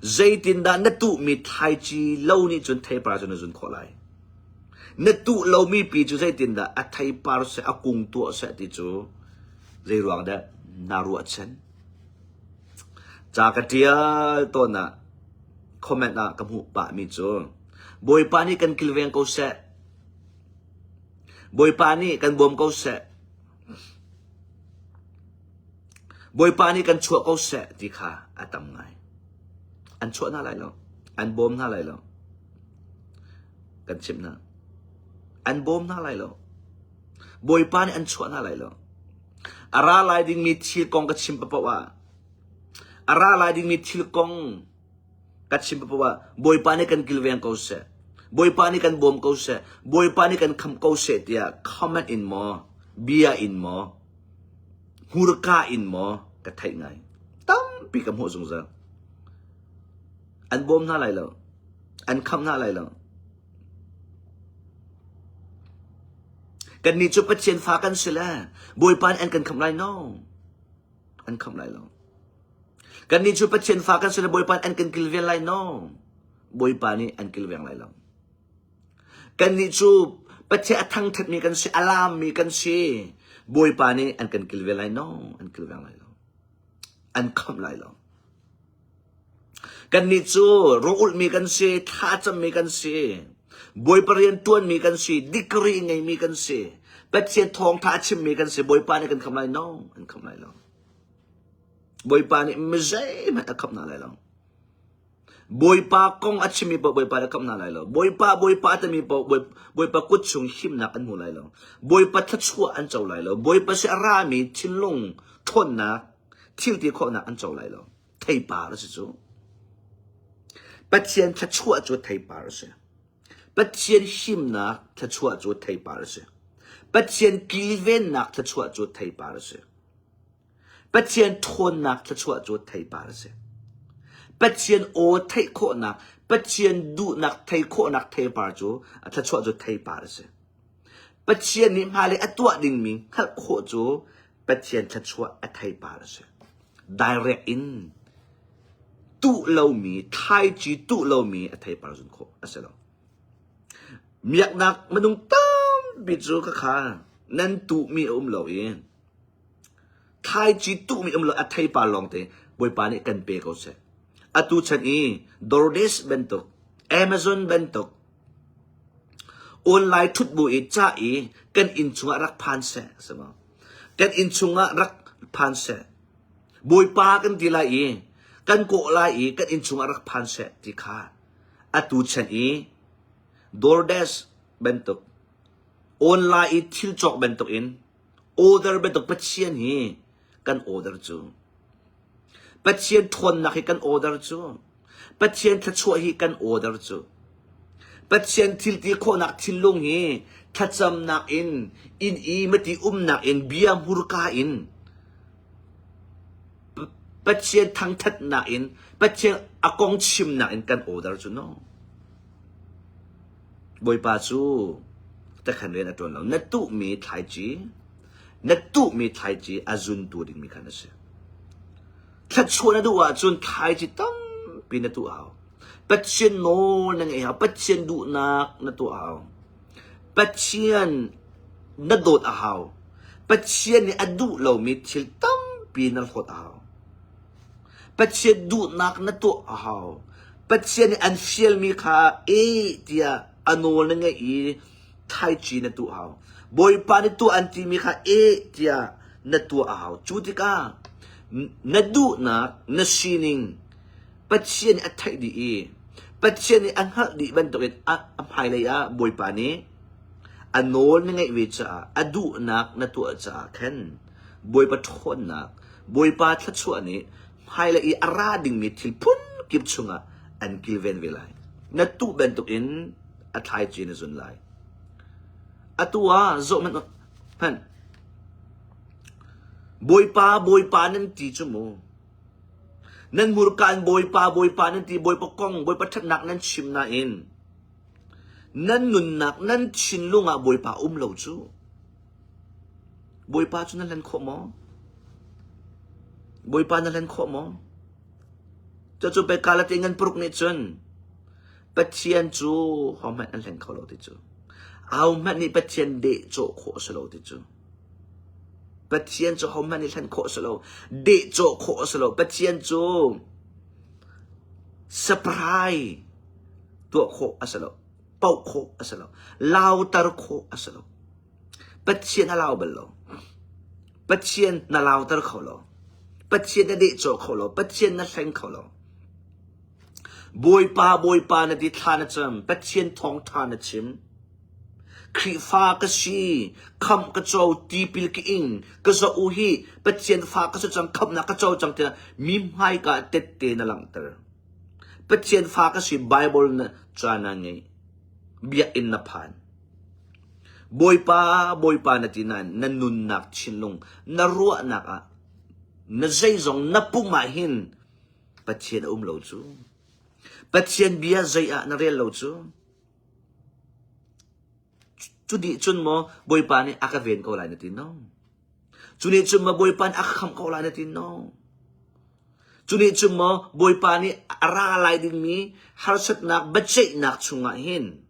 Zeitindah na tuhmi thlaici lo nih cun theipar cu na zun khawh lai? Na tuh lomi pi cu zeitindah a theipar seh, a kung tuah seh ti cu zei ruang dah naa ruahchan? Ca ka ṭial tawn ah comment ah ka hmuh pahmi cu Bawipa nih kan kilveng ko seh. Bawipa nih kan bawm ko seh. Bawipa nih kan chuah ko seh ti kha a tam ngai. An chuah hna lai lo. An bawm hna lai lo. Kan chimh hna. An bawm hna lai lo. Bawipa nih an chuah hna lai lo. A ra lai dingmi thil kong ka chim paoh ah a ra lai dingmi thil kong ka chim paoh ah Bawipa nih kan kilveng ko seh. Bawipa nih kan bawm ko seh. Bawipa nih kan khamh ko seh tiah comment in maw, bia in maw, hmurka in maw ka theih ngai. Tampi ka hmuh zungzal. An bawm hna lai lo. An khamh hna lai lo. Kannih cu Pathian fa kan si le Bawipa nih an kan khamh lai no. An khamh lai lo. Kannih cu Pathian fa kan si le Bawipa nih an kan kilven lai no. Bawipa nih an kilveng lai lo. Kannih cu Pathian a thangṭhatmi kan si, a laammi kan si. Bawipa nih an kan kilven lai no, an kilveng lai lo. An khamh lai lo. Kannih cu rawlulhmi kan si, thlacammi kan si, Bawipa rian ṭuanmi kan si, degree ngeimi kan si, Pathian thawngṭha a chimmi kan si. Bawipa nih kan khamh lai no, an khamh lai lo. Bawipa nih mi zeihmanh a khamh hna lai lo. Bawipa kong a chimmi paoh Bawipa nih a khamh hna lai lo. Bawipa, Bawipa a timi paoh Bawipa kut chung himnak an hmu lai lo. Bawipa thluachuah an co lai lo. Bawipa si a rami thinlung ṭhawnnak, thilti khawhnak an co lai lo. Theipar a si cu. Pathian thluachuah cu theipar a si. Pathian himnak thluachuah cu theipar a si. Pathian kilvennak thluachuah cu theipar a si. Pathian ṭhawnnak thluachuah cu theipar a si. Pathian aw theih khawhnak, Pathian duhnak theih khawhnak theipar cu thluachuah cu theipar a si. Pathian nih hmailei a tuah dingmi hngalh khawh cu Pathian thluachuah a theipar a si. Direct in tuh lomi, thlaici tuh lomi a theipar zun khawh a si lo. Miaknak minung tampi. Tampi cu khakha nan tuhmi a um lo i thlaici tuhmi um lo a theipar lawngte Bawipa nih kan pe ko seh. Atu chan i DoorDash bantuk, Amazon bantuk, online ṭhut bu i cah i kan inn chungah rak phan seh, si maw? Kan inn chungah rak phan seh. Bawipa kan ti lai i kan kawh lai i kan inn chungah rak phan seh ti kha atu chan i DoorDash bantuk online i thil cawk bantuk in order bantuk Pathian hi kan order cu. Pathian ṭhawnnak hi kan order cu. Pathian thluachuah hi kan order cu. Pathian thil ti khawhnak thinlung hi thlacamnak in inn i mati umnak in bia hmurka in Pathian thangthatnak in Pathian a kong chimnak in kan order cu no. Bawipa cu takhan rian a ṭuan lo. Na tuhmi thlaici, na tuhmi thlaici a zuntu dingmi kha na si. Thluachuah na duh ahcun thlaici tampi na tuah hau. Pathian nawl na ngeih hau. Pathian duhnak na tuah hau. Pathian na dawt a hau. Pathian nih a duh lomi thil tampi na hlawt a hau. Pathian duhnak na tuah a hau. Pathian nih an fialmi kha e tiah a nawl na ngeih i thlaici na tuah hau. Bawipa nih tuah an timi kha e tiah na tuah a hau. Cu tikah na duhnak, na sining Pathian nih a theih dih i Pathian nih a hngalh dih bantukin a hmailei ah Bawipa nih a nawl na ngeih ve caah a duhnak na tuah caah khan Bawipa ṭhawnnak, Bawipa thluachuah nih hmailei i a ra dingmi thil phunkip chungah an kilven ve lai. Na tuh bantukin a thlaici na zun lai. Atu ah zoh hmanh hmanh. Bawipa, Bawipa nan ti cu mu. Nan hmurka in Bawipa, Bawipa nan ti, Bawipa kong, Bawipa ṭhatnak nan chim nain nan nunnak, nan thinlung ah Bawipa um lo cu. Bawipa cu na hlen khawh maw? Bawipa na hlen khawh maw? Cucu pei Galati ngan paruk nih cun Pathian cu hohmanh an hleng kho lo ti cu. Ahohmanh nih Pathian dehcawh khawh a si lo ti cu. Pathian cu hohmanh nih hlen khawh a si lo. Dehcawh khawh a si lo. Pathian cu saprai tuah khawh a si lo. Poh khawh a si lo. Lauter khawh a si lo. Pathian a lau bal lo. Pathian na lauter kho lo. Pathian na dehcawh kho lo. Pathian na hleng kho lo. Bawipa, Bawipa na ti thla na cam. Pathian thawngṭha na chim. Khrihfa ka si, khamh ka co, tipil ka ing, ka zoh u hi, Pathian fa ka si cang, khamhnak ka co cang tiah mi hmaika tette na langhter. Pathian fa ka si, Bible na ca na ngei. Biakinn na phan. Bawipa, Bawipa na ti nain na nunnak thinlung, na ruahnak ah, na zeizong na pum ah hin Pathian a um lo cu. Pathian bia zei ah na rel lo cu. Cu dih cun maw Bawipa nih a ka ven ko lai na ti no. Cu nih cun maw Bawipa nih a ka khamh ko lai na ti no. Cu nih cun maw Bawipa nih a ra lai dingmi harsatnak biaceihnak chungah hin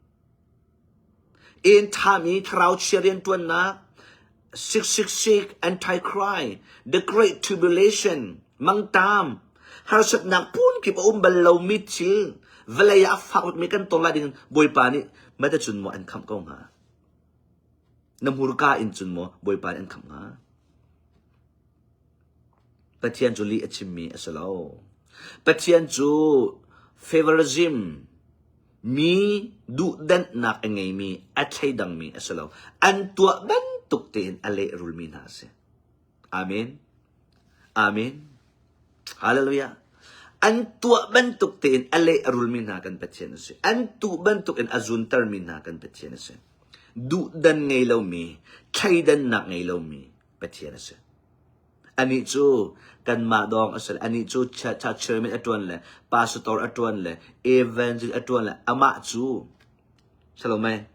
Inn ṭhami thlarau chia rianṭuannak, 666 Antichrist, The Great Tribulation, mangṭam, harsatnak phunkip a um bal lomi thil, vawlei ah a fak bikmi kan ton lai ding Bawipa nih mate cun maw an khamh ko hnga? Na hmurka in cun maw Bawipa nih an khamh hnga? Pathian cu lih a chimmi a si lo. Pathian cu favorism, Mi duhdanhnak a ngeimi, a thleidangmi a si lo. An tuah bantuk tein a lehrulmi hna a si. Amen. Amen. Hallelujah. An tuah bantuk tein a lehrulmi hna kan Pathian a si. An tuh bantuk in a zuntermi hna kan Pathian a si. Duhdan ngei lomi, thleidannak ngei lomi Pathian a si. Anih cu kanmah dawng a si le anih cu chairman a ṭuan le pastor a ṭuan le evangelist a ṭuan le amah cu Salome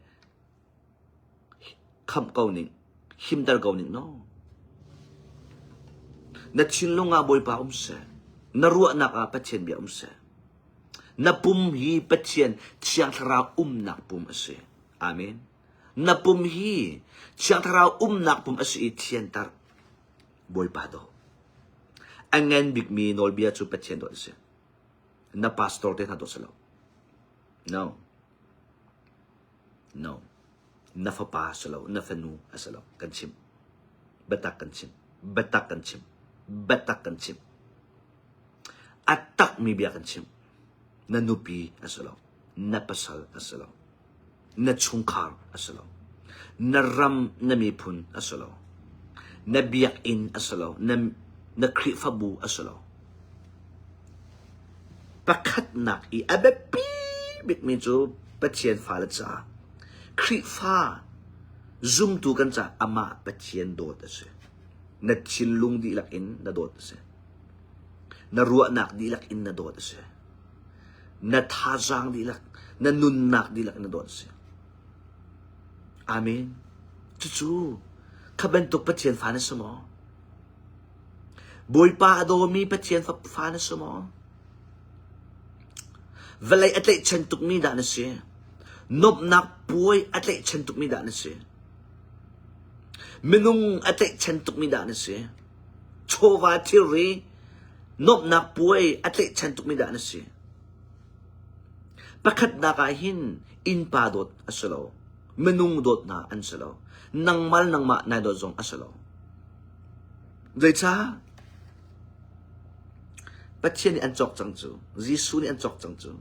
khamh ko ning himter ko ning no. Na thinlung ah Bawipa um seh. Na ruahnak ah Pathian bia um seh. Na pum hi Pathian Thiang Thlarau umnak pum a si. Amen. Na pum hi Thiang Thlarau umnak pum a si i thianter. Bawipa daw. A ngan bikmi nawlbia cu Pathian dawt a si. Na pastor te hna dawt si lo. No. No. Na fapa si lo, na fanu a si lo. Kan chim. Biatak kan chim. Biatak kan chim. Biatak kan chim. A takmi bia kan chim. Na nupi a si lo. Na pasal a si lo. Na chungkhar a si lo. Na ram, na miphun a si lo. Na biakinn a si lo. Na, na Khrihfabu a si lo. Pakhatnak i a biapi bikmi cu Pathian fale caah Khrihfa zumtu kan caah amah Pathian dawt a si. Na thinlung dihlak in na dawt a si. Na ruahnak dihlak in na dawt a si. Na thazaang dihlak, na nunnak dihlak in na dawt a si. Amen. Cucu kha bantuk Pathian fa na si maw? Bawipa a dawmi Pathian fa na si maw? Vawlei a tlaihchan tukmi dah na si? Nuamhnak puai a tlaihchan tukmi dah na si? Minung a tlaihchan tukmi dah na si? Chawva thilri nuamhnak puai a tlaihchan tukmi dah na si? Pakhatnak ah hin innpa dawt a si lo. Minung dawt hna an si lo. Nangmal nangmah nai dawt zong a si lo. Zeicah? Pathian nih an cawk cang cu. Jesuh nih an cawk cang cu.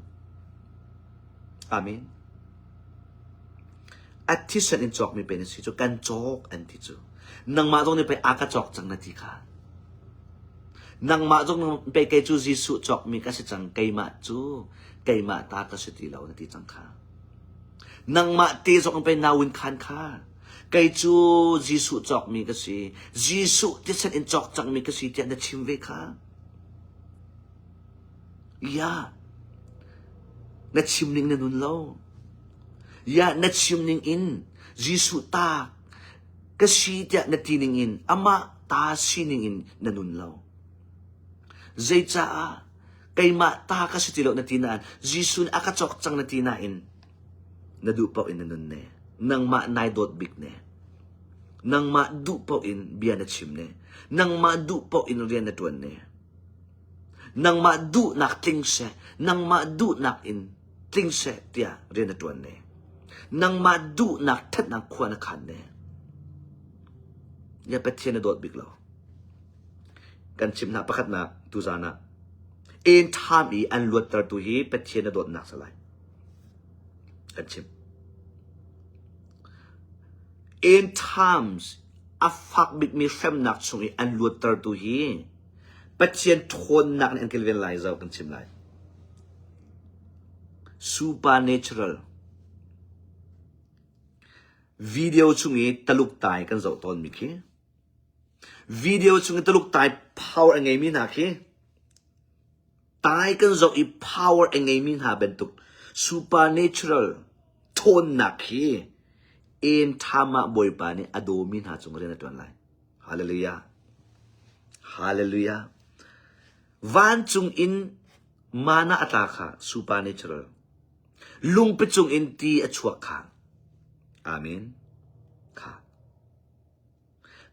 Amen. A thisen in cawkmi pe na si cu kan cawk an ti cu. Nangmah zong nih pei a ka cawk cang na ti kha. Nangmah zong pei kei cu Jesuh cawkmi ka si cang keimah cu keimah ta ka si ti lo na ti cang kha. Nangmah te zong pei nawin khan kha. Kei cu Jesuh cawkmi ka si. Jesuh thisen in cawk cangmi ka si tiah na chim ve kha. Ya. Na chim ning na nun lo. Ya na chim ning in Jesuh ta ka si tiah na ti ning in amah ta sining in na nun lo. Zeicaah keimah ta ka si ti lo na ti nain Jesuh nih a ka cawk cang na ti nain na duh paoh in na nun ne. Nangmah nai dawt bik ne. Nangmah duh paoh in bia na chim ne. Nangmah duh paoh in rian na ṭuan ne. Nangmah duhnak tling seh, nangmah duhnak in tling seh tiah rian na ṭuan ne. Nangmah duhnak ṭhatnak khua na khan ne. Ya Pathian na dawt bik lo. Kan chimh hna pakhatnak tuzaan ah en ṭham i an luattertu hi Pathian na dawtnak si lai. Kan chimh. End times a fak bikmi hremnak chung i an luattertu hi Pathian ṭhawnnak nih an kilven lai zo kan chim lai. Supernatural video chung i taluk tai kan zoh tawnmi khi video chung i taluk tai power a ngeimi hna khi tai kan zoh i power a ngeimi hna bantuk supernatural ṭhawnnak hi en ṭham ah Bawipa nih a dawmi hna cung rian a ṭuan lai. Hallelujah. Hallelujah. Vancung in mana a tla kha supernatural. Lungpi cung in ti a chuak kha. Amen. Kha.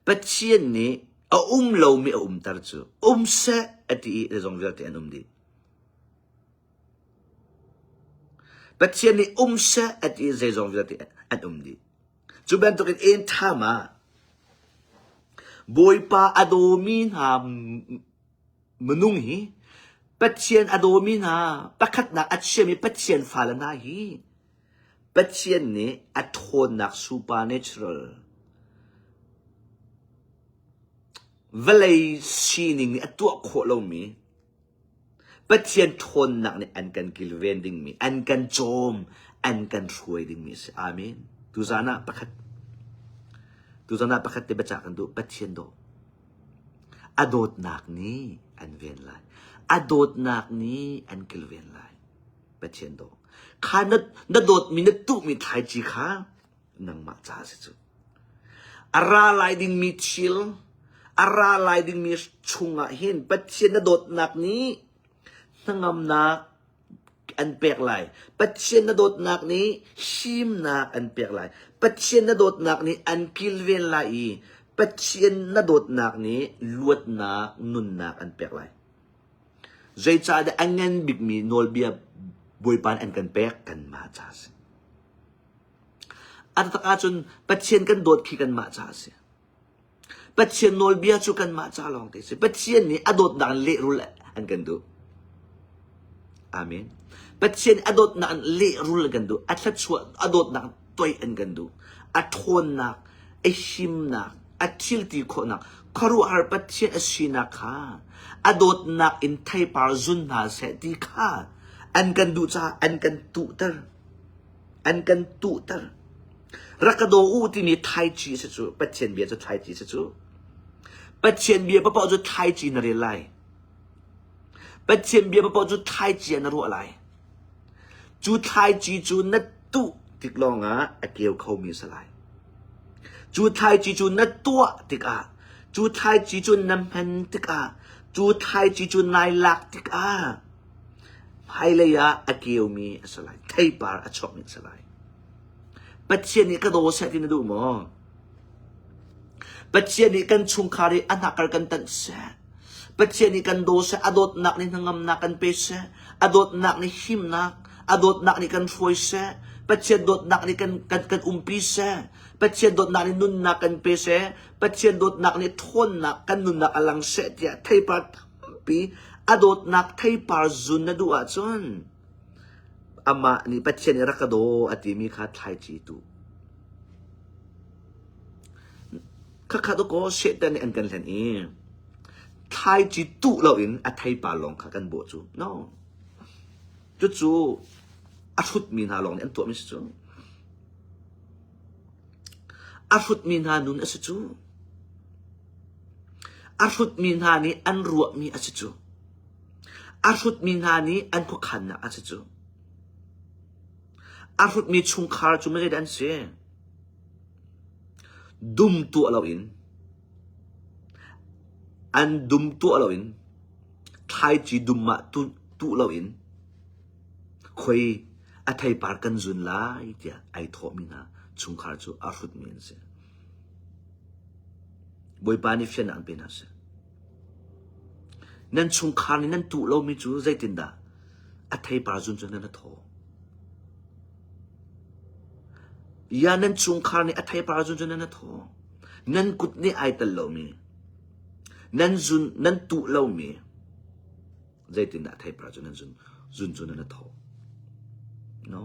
Pathian nih a um lomi a umter cu um seh a ti i zeizong vialte an um dih. Pathian nih um seh a ti i zeizong vialte an um dih. Cu bantukin en ṭham ah Bawipa a dawmi hna minung hi Pathian a dawmi hna pakhatnak a chiami Pathian fale hna hi Pathian nih a ṭhawnnak supernatural vawlei sining nih a tuah khawh lomi Pathian ṭhawnnak nih an kan kilven dingmi, an kan cawm, an kan hruai dingmi a si. Amen. Tuzaan ah pakhat tuzaan ah pakhat te biacah kan duh. Pathian daw. A dawtnak nih an ven lai. A dawtnak nih an kilven lai. Pathian daw. Kha na, na dawtmi, na tuhmi thlaici kha nangmah ca a si cu. A ra lai dingmi thil, a ra lai dingmi chungah hin Pathian na dawtnak nih hnangamnak an pek lai. Pathian na dawtnak nih himnak an pek lai. Pathian na dawtnak nih an kilven lai i Pathian na dawtnak nih luatnak nunnak an pek lai. Zeicahtiah a ngan bikmi nawlbia Bawipa nih an kan pek kanmah ca a si. A taktak ahcun Pathian kan dawt khi kanmah ca a si. Pathian nawlbia cu kanmah ca lawng te a si. Pathian nih a dawtnak in lehrul an kan duh. Amen. Pathian a dawtnak in lehrul an kan duh. A thluachuah a dawtnak toih an kan duh. A ṭhawnnak, a himnak, a thilti khawhnak, khuaruahhar Pathian a sinak kha a dawtnak in theipar zun hna seh ti kha an kan duh caah an kan tuhter. An kan tuhter. Rak ka daw u timi thlaici a si cu. Pathian bia cu thlaici a si cu. Pathian bia paoh cu thlaici na rel lai. Pathian bia paoh cu thlaici ah na ruah lai. Cu thlaici cu na tuh tik lawngah a keu khomi a si lai. Cu thlaici cu na tuah tikah, cu thlaici cu na hman tikah, cu thlaici cu nai lak tikah hmailei ah a keumi a si lai. Theipar a chuakmi a si lai. Pathian nih ka daw seh ti na duh maw? Pathian nih kan chungkhar i a hnakar kan tanh seh. Pathian nih kan daw seh, a dawtnak nih hnangamnak kan pe seh, a dawtnak nih himnak, a dawtnak nih kan hruai seh, Pathian dawtnak nih kan, kan, kan umpi seh, Pathian dawtnak nih nunnak kan pe seh, Pathian dawtnak nih ṭhawnnak kan nunnak a lang seh tiah theipar tampi a dawtnak theipar zun na duh ahcun amah nih Pathian nih rak ka daw a timi kha thlaici tu. Khakha dawkaw Satan nih an kan hlen i thlaici tuh loin a theipar lawng kha kan bawh cu. No. Cucu a hrutmi hna lawng nih an tuahmi si cu. A hrutmi hna nun a si cu. A hrutmi hna nih an ruahmi a si cu. A hrutmi hna nih an khuakhannak a si cu. A hrutmi chungkhar cu mizeidah an si? Dum tuah loin an dum tuah loin thlaici dum ah tuh loin khoi a theipar kan zun lai tiah ai thawhmi hna chungkhar cu a hrutmi an si. Bawipa nih fiannak an pe hna seh. Nan chungkhar nih nan tuh lomi cu zeitindah a theipar zun cu nan a thaw? Ya nan chungkhar nih a theipar zun cu nan a thaw. Nan kut nih ai tel lomi, nan zun nan tuh lomi zeitindah a theipar cu nan zun zun cu nan a thaw? No.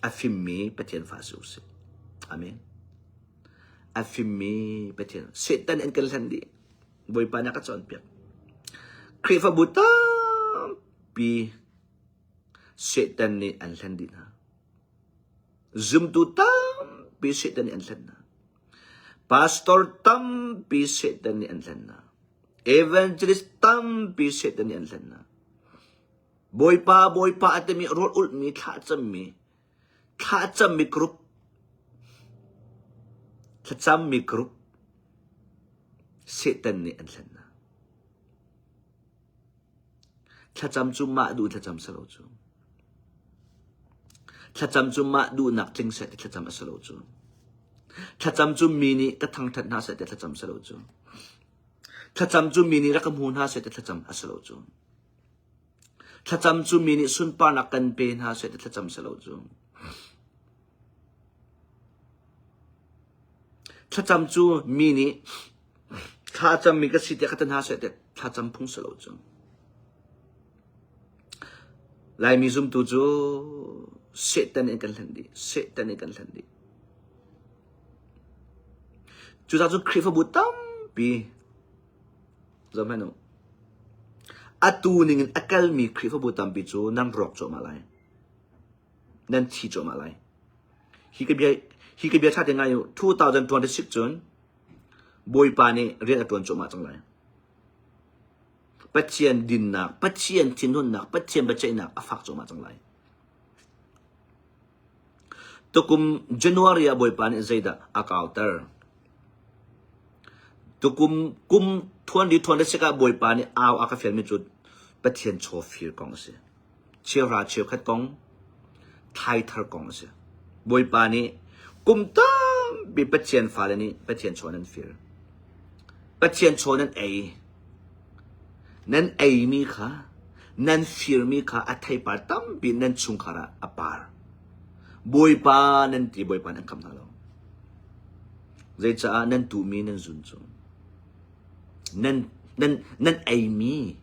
A fimmi Pathian fa si usih. Amen. A fimmi Pathian. Satan an kan hlen dih. Bawipa nih a ka cawnpiak. Khrihfabu tampi Satan nih an hlen dih hna. Zumtu tampi Satan nih an hlen hna. Pastor tampi Satan nih an hlen hna. Evangelist tampi Satan nih an hlen hna. Bawipa, Bawipa a timi rawl ulhmi, thlacammi, thlacammi group, thlacammi group Satan nih an hlen hna. Thlacam cu mah duh thlacam si lo cu. Thlacam cu mah duhnak tling seh ti thlacam a si lo cu. Thlacam cu mi nih ka thangṭhat hna seh ti thlacam si lo cu. Thlacam cu mi nih rak ka hmu hna seh ti thlacam a si lo cu. Thlacam cu mi nih sunparnak kan pe hna seh ti thlacam si lo cu. Thlacam cu mi nih thlacam mi ka si tiah ka ti hna seh tiah thlacam phung si lo cu. Laimi zumtu cu Satan in kan hlen dih. Satan in kan hlen dih. Cucaah cun Khrihfabu tampi zohhmanh u. Atu ningin a kalmi Khrihfabu tampi cu nan rawk cuahmah lai. Nan thi cuahmah lai. Hi ka bia hi ka bia ṭha te ngai u. 2026 cun Bawipa nih rian a ṭuan cuahmah cang lai. Pathian dinnak, Pathian thinhunnak, Pathian biaceihnak a fak cuahmah cang lai. Tukum January ah Bawipa nih zeidah a kauter? Tukum kum thuan li thuan le sik ah Bawipa nih au a ka fialmi cu. Pathian chaw fir kong a si. Cheuhra cheukhat kong, thlaithar kong a si. Bawipa nih kum tampi Pathian fale nih Pathian chaw nan fir. Pathian chaw nan ei. Nan eimi kha, nan firmi kha a theipar tampi nan chungkhar ah a par. Bawipa nan ti, Bawipa nan kham hna lo. Zeicaah nan tuhmi nan zun cu. Nan, nan, nan eimi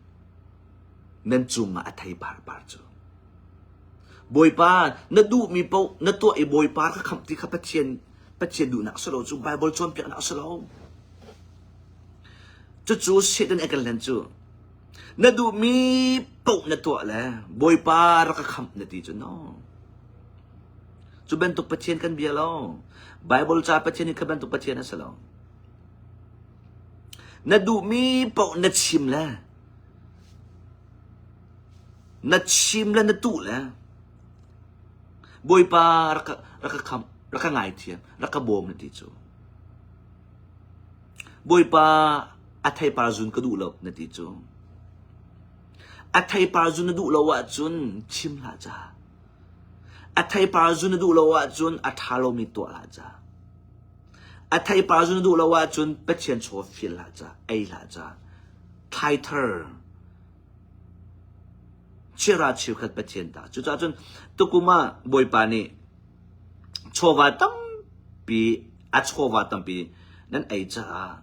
nan cungah a theipar par cu. Bawipa, na duhmi paoh na tuah i Bawipa ka khamh ti kha Pathian Pathian duhnak a si lo cu Bible cawnpiaknak a si lo. Cucu Satan a kan hlen cu. Na duhmi paoh na tuah le Bawipa rak ka khamh na ti cu no. Cu bantuk Pathian kan bia lo. Bible ca Pathian hi kha bantuk Pathian a si lo. Na duhmi paoh na chim le na chim le na tuh le Bawipa rak ka, rak ka khamh, rak ka ngaithiam, rak ka bawm na ti cu. Bawipa a theipar zun ka duh lo na ti cu. A theipar zun na duh lo ahcun chim hlah ca. A theipar zun na duh lo ahcun a ṭha lomi tuah hlah ca. A theipar zun na duh lo ahcun Pathian chaw fil hlah ca, ei hlah ca. Thlaithar chira cheukhat Pathian ta. Cucaah cun tukum ah Bawipa nih chawva tampi a chawva tampi nan ei caah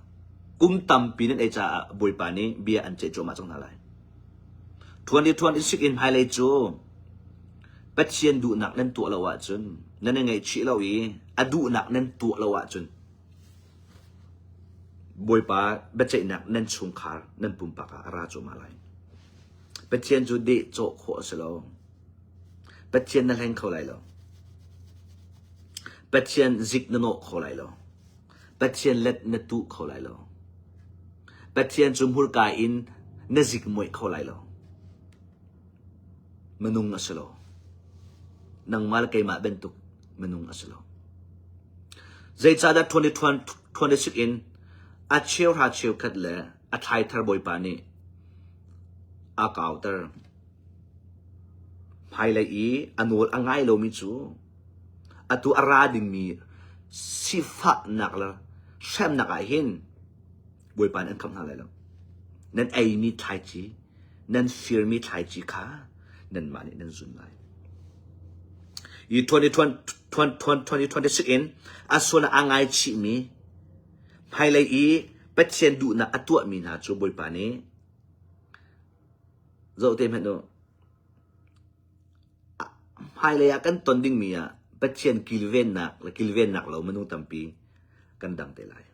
kum tampi nan ei caah Bawipa nih bia an ceih cuahmah cang hna lai. Ṭhuan i ṭhuan i sik in hmailei cu Pathian duhnak nan tuah lo ahcun nan i ngaihchih lo i a duhnak nan tuah lo ahcun Bawipa biaceihnak nan chungkhar nan pumpak ah a ra cuahmah lai. Pathian cu dehcawh khawh a si lo. Pathian na hleng kho lai lo. Pathian zik na nawh kho lai lo. Pathian let na tuh kho lai lo. Pathian cu hmurka in na zik muaih kho lai lo. Minung a si lo. Nangmah le keimah bantuk minung a si lo. Zeicahdah 2026 in a cheuhra cheukhat le a thlaithar Bawipa nih a kauter. Hmailei i a nawl a ngai lomi cu atu a ra dingmi sifahnak le hremnak ah hin Bawipa nih an khamh hna lai lo. Nan eimi thlaici, nan firmi thlaici kha nanmah nih nan zun lai. Hi 2026 in a sual a ngaichihmi hmailei i Pathian duhnak a tuahmi hna cu Bawipa nih zoh te hmanh u. Hmailei ah kan ton dingmi ah Pathian kilvennak le kilvennak lo minung tampi kan dang te lai.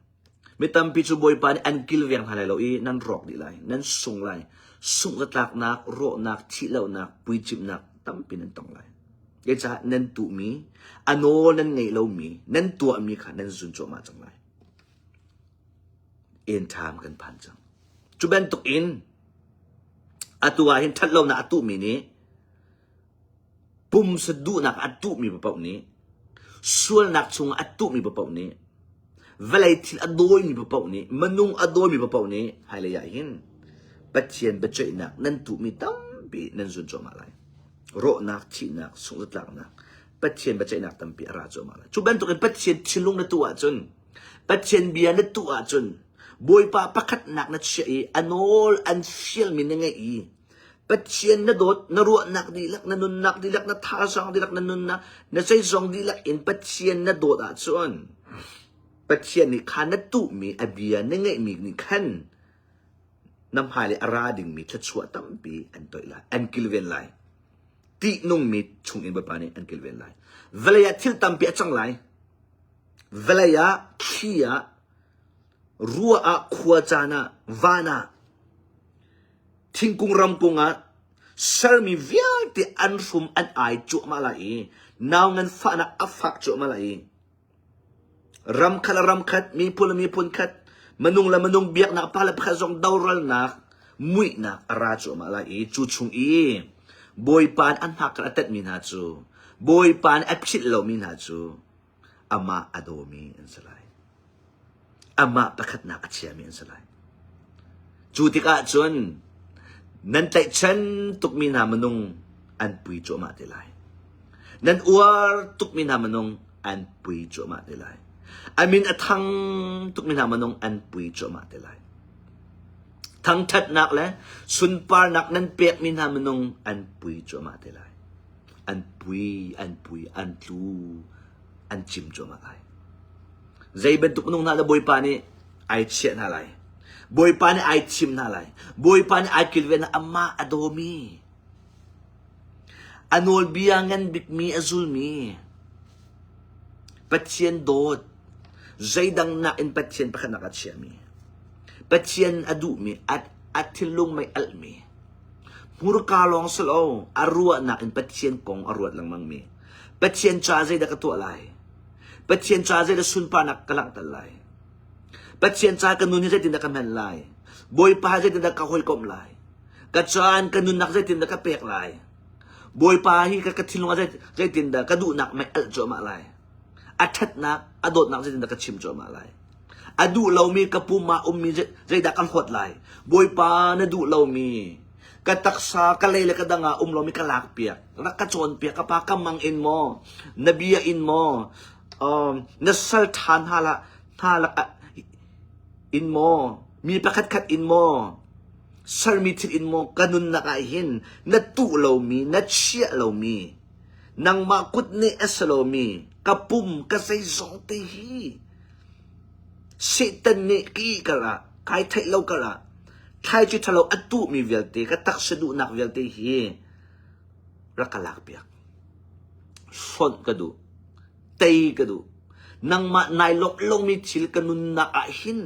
Mi tampi cu Bawipa nih an kilveng hna lai lo i nan rawk dih lai, nan sung lai. Sungh-zatlaknak, rawhnak, thihlohnak, puicimhnak tampi nan tong lai. Zeicah nan tuhmi, a nawl nan ngeih lomi, nan tuahmi kha nan zun cuahmah cang lai. End time kan phan cang. Cu bantuk in atu ah hin ṭhatlonak a tuhmi nih Pumsa duhnak a tuhmi paoh nih sualnak chungah a tuhmi paoh nih vawlei thil a dawimi paoh nih minung a dawimi paoh nih hmailei ah hin Pathian biaceihnak nan tuhmi tampi nan zun cuahmah lai. Rawhnak, thihnak, sungzatlaknak, Pathian biaceihnak tampi a ra cuahmah lai. Cu bantukin Pathian thinlung na tuh ahcun, Pathian bia na tuh ahcun, Bawipa pakhatnak na chiah i a nawl an fialmi na ngeih i Pathian na dawt, na ruahnak dihlak, na nunnak dihlak, na thazaang dihlak, na nunnak, na zeizong dihlak in Pathian na dawt ahcun Pathian nih kha na tuhmi a bia na ngeihmi nih khan na hmailei a ra dingmi thluachuah tampi an toih lai, an kilven lai. Tihnungmi chungin Bawipa nih an kilven lai. Vawlei ah thil tampi a cang lai. Vawlei ah, thli ah, ruah ah, khua caan ah, van ah, Thingkung ramkung ah sermi vialte an hrum an ai cuahmah lai i nau nganfahnak a fak cuahmah lai i ram khat le ram khat, miphun le miphun khat, minung le minung biaknak pa le pakhat zong doralnak, muihnak a ra cuahmah lai i cu chung i Bawipa nih a hnakkar a tetmi hna cu Bawipa nih a philh lomi hna cu amah a dawmi an si lai. Amah pakhatnak a chiami an si lai. Cu tikah cun. Nan tlaihchan tukmi hna minung an pui cuahmah te lai. Nan uar tukmi hna minung an pui cuahmah te lai. A min a thang tukmi hna minung an pui cuahmah te lai. Thangṭhatnak le sunparnak nan pekmi hna minung an pui cuahmah te lai. An pui, an pui, an tlu, an cim cuahmah lai. Zei bantuk minung hna dah Bawipa nih ai chiah hna lai. Bawipa nih ai thim hna lai. Bawipa nih ai kilven hna. Amah a dawmi, a nawlbia ngan bikmi a zulmi, Pathian dawt, zeidang nakin Pathian pakhatnak a chiahmi, Pathian a duhmi, a, a thinlung mei alhmi, hmurka lawng si lo, a ruahnak in Pathian kong a ruat lengmangmi, Pathian ca zeidah ka tuah lai? Pathian ca zeidah sunparnak ka langhter lai? Pathian ca ka nun hi zeitindah ka hman lai? Bawipa zeitindah ka hawikomh lai? Ka caan ka nunnak zeitindah ka pek lai? Bawipa hi ka, ka thinlung ah zeitindah ka duhnak mei alh cuahmah lai? A ṭhatnak, a dawtnak zeitindah ka chim cuahmah lai? A duh lomi ka pum ah ummi zeidah ka hlawt lai? Bawipa na duh lomi ka taksa ka lei le ka dang ah um lomi ka lak piak rak ka cawn piak ka pa ka mang in maw na bia in maw um, na sal ṭha hna la hna lakah in maw mi pakhat khat in maw sermi thil in maw ka nunnak ah hin na tuh lomi na chiah lomi nangmah kut nih a si lomi ka pum ka zeizong te hi Satan nih ki kar ah kai theih lo kar ah thlaici ṭhalo a tuhmi vialte ka taksa duhnak vialte hi rak ka lak piak hrawnh ka duh tei ka duh. Nangmah nai lawmh lomi thil ka nunnak ah hin,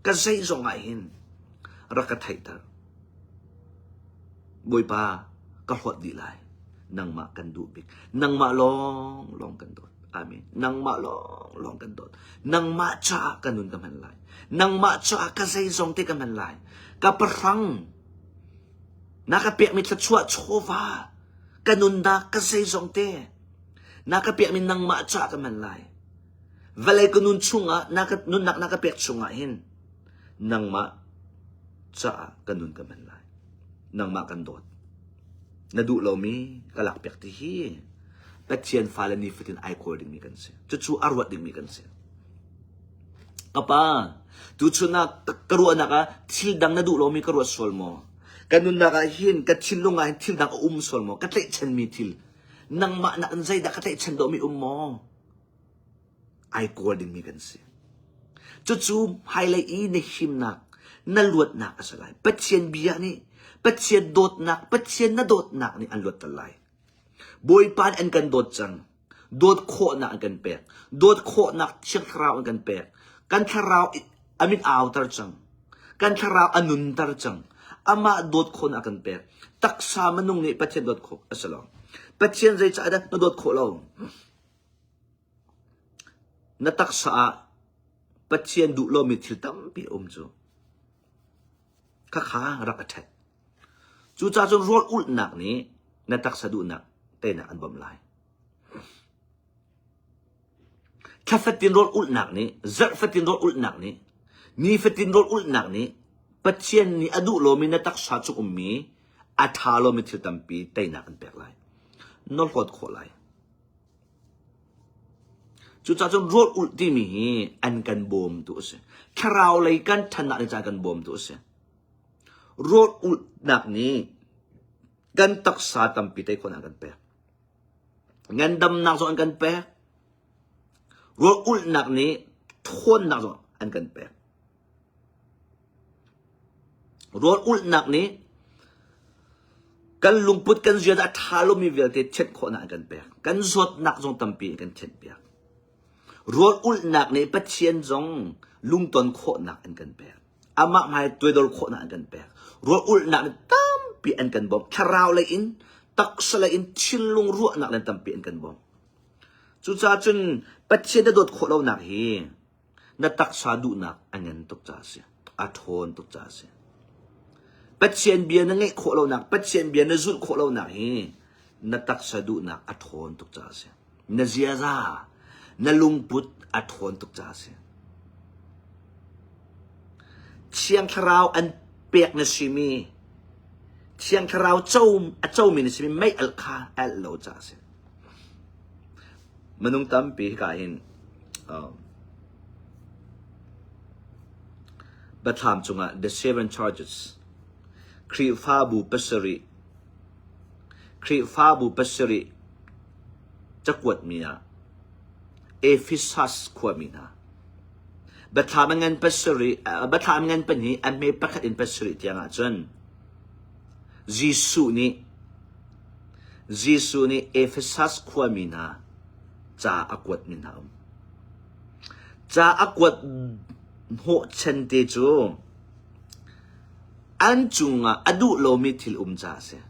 ka zeizong ah hin, rak ka theihter. Bawipa, ka hlawt dih lai. Nangmah kan duh bik. Nangmah lawng lawng kan dawt. Amen. Nangmah lawng lawng kan dawt. Nangmah caah ka nun ka hman lai. Nangmah caah ka zeizong te ka hman lai. Ka pahrang na ka pekmi thluachuah chawva ka nunnak ka zeizong te Na ka pekmi nangmah caah ka hman lai. Vawlei ka nun chungah, na ka nunnak na ka pek chungah hin nangmah caah ka nun ka hman lai. Nangmah kan dawt. Na duh lomi ka lak piak ti hi Pathian fale nifatin ai kawl dingmi kan si. Cucu a ruat dingmi kan si. Ka pa, tuchun ah ka ruahnak ah thil dang na duh lomi ka ruat sual maw? Ka nunnak ah hin, ka thinlung ah hin thil dang a um sual maw? Ka tlaihchanmi thil Nangmah nak in zeidah ka tlaihchan dawhmi um maw? Ai kawl dingmi kan si. Cucu hmailei i na himnak, na luatnak a si lai. Pathian bia nih, Pathian dawtnak, Pathian na dawtnak nih an luatter lai. Bawipa nih an kan dawt cang. Dawt khawhnak an kan pek. Dawt khawhnak Thiang Thlarau an kan pek. Kan thlarau a min auter cang. Kan thlarau a nunter cang. Amah dawt khawhnak a kan pek. Taksa minung nih Pathian dawt khawh a si lo. Pathian zeicah dah na dawt khawh lo? Na taksa ah Pathian duh lomi thil tampi a um cu. Khakha rak a ṭhet. Cucaah cun rawl ulhnak nih na taksa duhnak teinak an bawmh lai. Thla fatin rawl ulhnak nih, zarh fatin rawl ulhnak nih, ni fatin rawl ulhnak nih Pathian nih a duh lomi na taksa chung ummi a ṭha lomi thil tampi teinak an pek lai. Na hlawt khawh lai. Cucaah cun rawl ulh timi hi an kan bawmtu a si. Thlarau lei kan ṭhannak ding caah kan bawmtu a si. Rawl ulhnak nih kan taksa tampi tei khawhnak an kan pek. Ngandamnak zong an kan pek. Rawl ulhnak nih ṭhawnnak zong an kan pek. Rawl ulhnak nih kan lungput kan ziaza a ṭha lomi vialte thianh khawhnak an kan pek. Kan zawtnak zong tampi an kan thianhpiak. Rawl ulhnak nih Pathian zong lungton khawhnak an kan pek. Amah hmai tuaidor khawhnak an kan pek. Rawl ulhnak nih tampi an kan bawmh. Thlarau lei in, taksa lei in, thinlung ruahnak lei tampi an kan bawmh. Cucaah cun Pathian na dawt khawh lonak hi na taksa duhnak a ngan tuk caah a si. A ṭhawn tuk caah a si. Pathian bia na ngeih khawh lonak, Pathian bia na zulh khawh lonak hi na taksa duhnak a ṭhawn tuk caah a si. Na ziaza, na lungput a ṭhawn tuk caah a si. Thiang Thlarau an pek na simi. Thiang Thlarau co a comi na simi mei alh kha alh lo caah a si. Minung tampi hika hin um, Biathlam cungah The Seven Churches Khrihfabu pasarih Khrihfabu pasarih cakuatmi ah Ephesus khuami hna Biathlam a ngan pasarih biathlam ngan pahnih a hme pakhat in pasarih tiang ahcun Jesuh nih Jesuh nih Ephesus khuami hna ca a kuatmi hna um. Ca a kuat hnawhchan te cu an cungah a duh lomi thil um caah a si.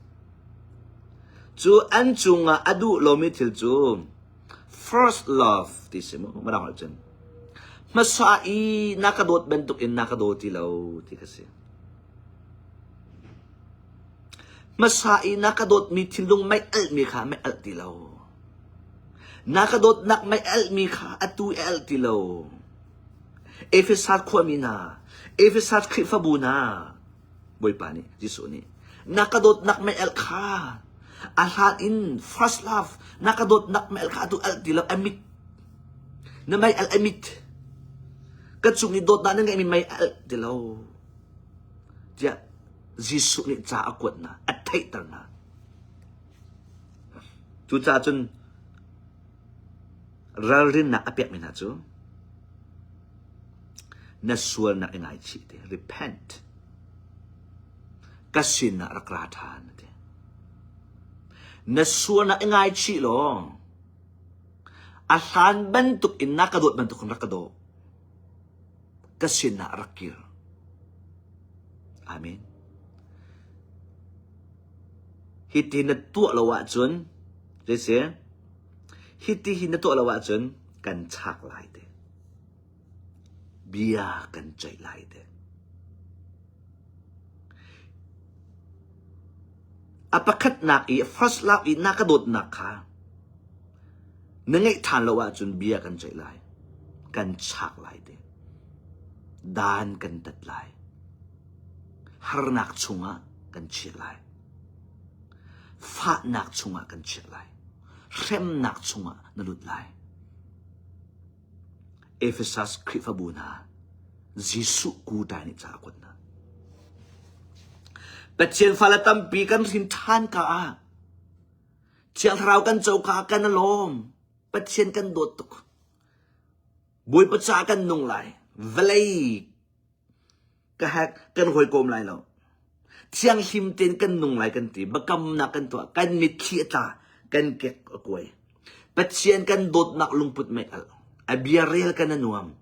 Cu an cungah a duh lomi thil cu first love ti si mu mirang holh cun. Hmasa i na ka dawt bantuk in na ka daw ti lo ti kha si. Hmasa i na ka dawtmi thinlung mei alhmi kha mei alh ti lo. Na ka dawtnak mei alhmi kha atu i alh ti lo. Efesas khuami hna, Efesas Khrihfabu hna, Bawipa nih, Jesuh nih, na ka dawtnak mei alh kha a hlan in first love na ka dawtnak mei alh kha atu alh ti lo, a mit. Na mei alh a mit. Ka cung i dawtnak na ngeihmi mei alh ti lo. Tiah Jesuh nih ca a kuat hna, a theihter hna. Cucaah cun ralrinnak a pekmi hna cu na sualnak i ngaichih te, repent. Ka sinah rak ra ṭhan ti. Na sualnak i ngaichih law a hlan bantuk in na ka dawt bantuk in rak ka daw. Ka sinah rak kir. Amen. Hiti na tuah lo ahcun, zeisi? Hiti hi na tuah lo ahcun kan chak lai te. Bia kan ceih lai te. A pakhatnak i first love i na ka dawtnak kha na ngeih ṭhan lo ahcun bia kan ceih lai. Kan chak lai te. Dan kan tat lai. Harnak chungah kan chiah lai. Fahnak chungah kan chiah lai. Hremnak chungah na lut lai. Ephesus Khrihfabu hna Jesuh kutai nih ca a kuat hna. Pathian fale tampi kan hrin ṭhan ka ah Thiang Thlarau kan co ka ah kan i lawm. Pathian kan dawt tuk. Bawipa caah kan nung lai. Vawlei ka hek kan hawikom lai lo. Thianghlim tein kan nung lai kan ti. Biakamnak kan tuah. Kan mitthli a tla. Kan kek a kuai. Pathian kan dawtnak lungput mei al. A bia rel kan a nuam.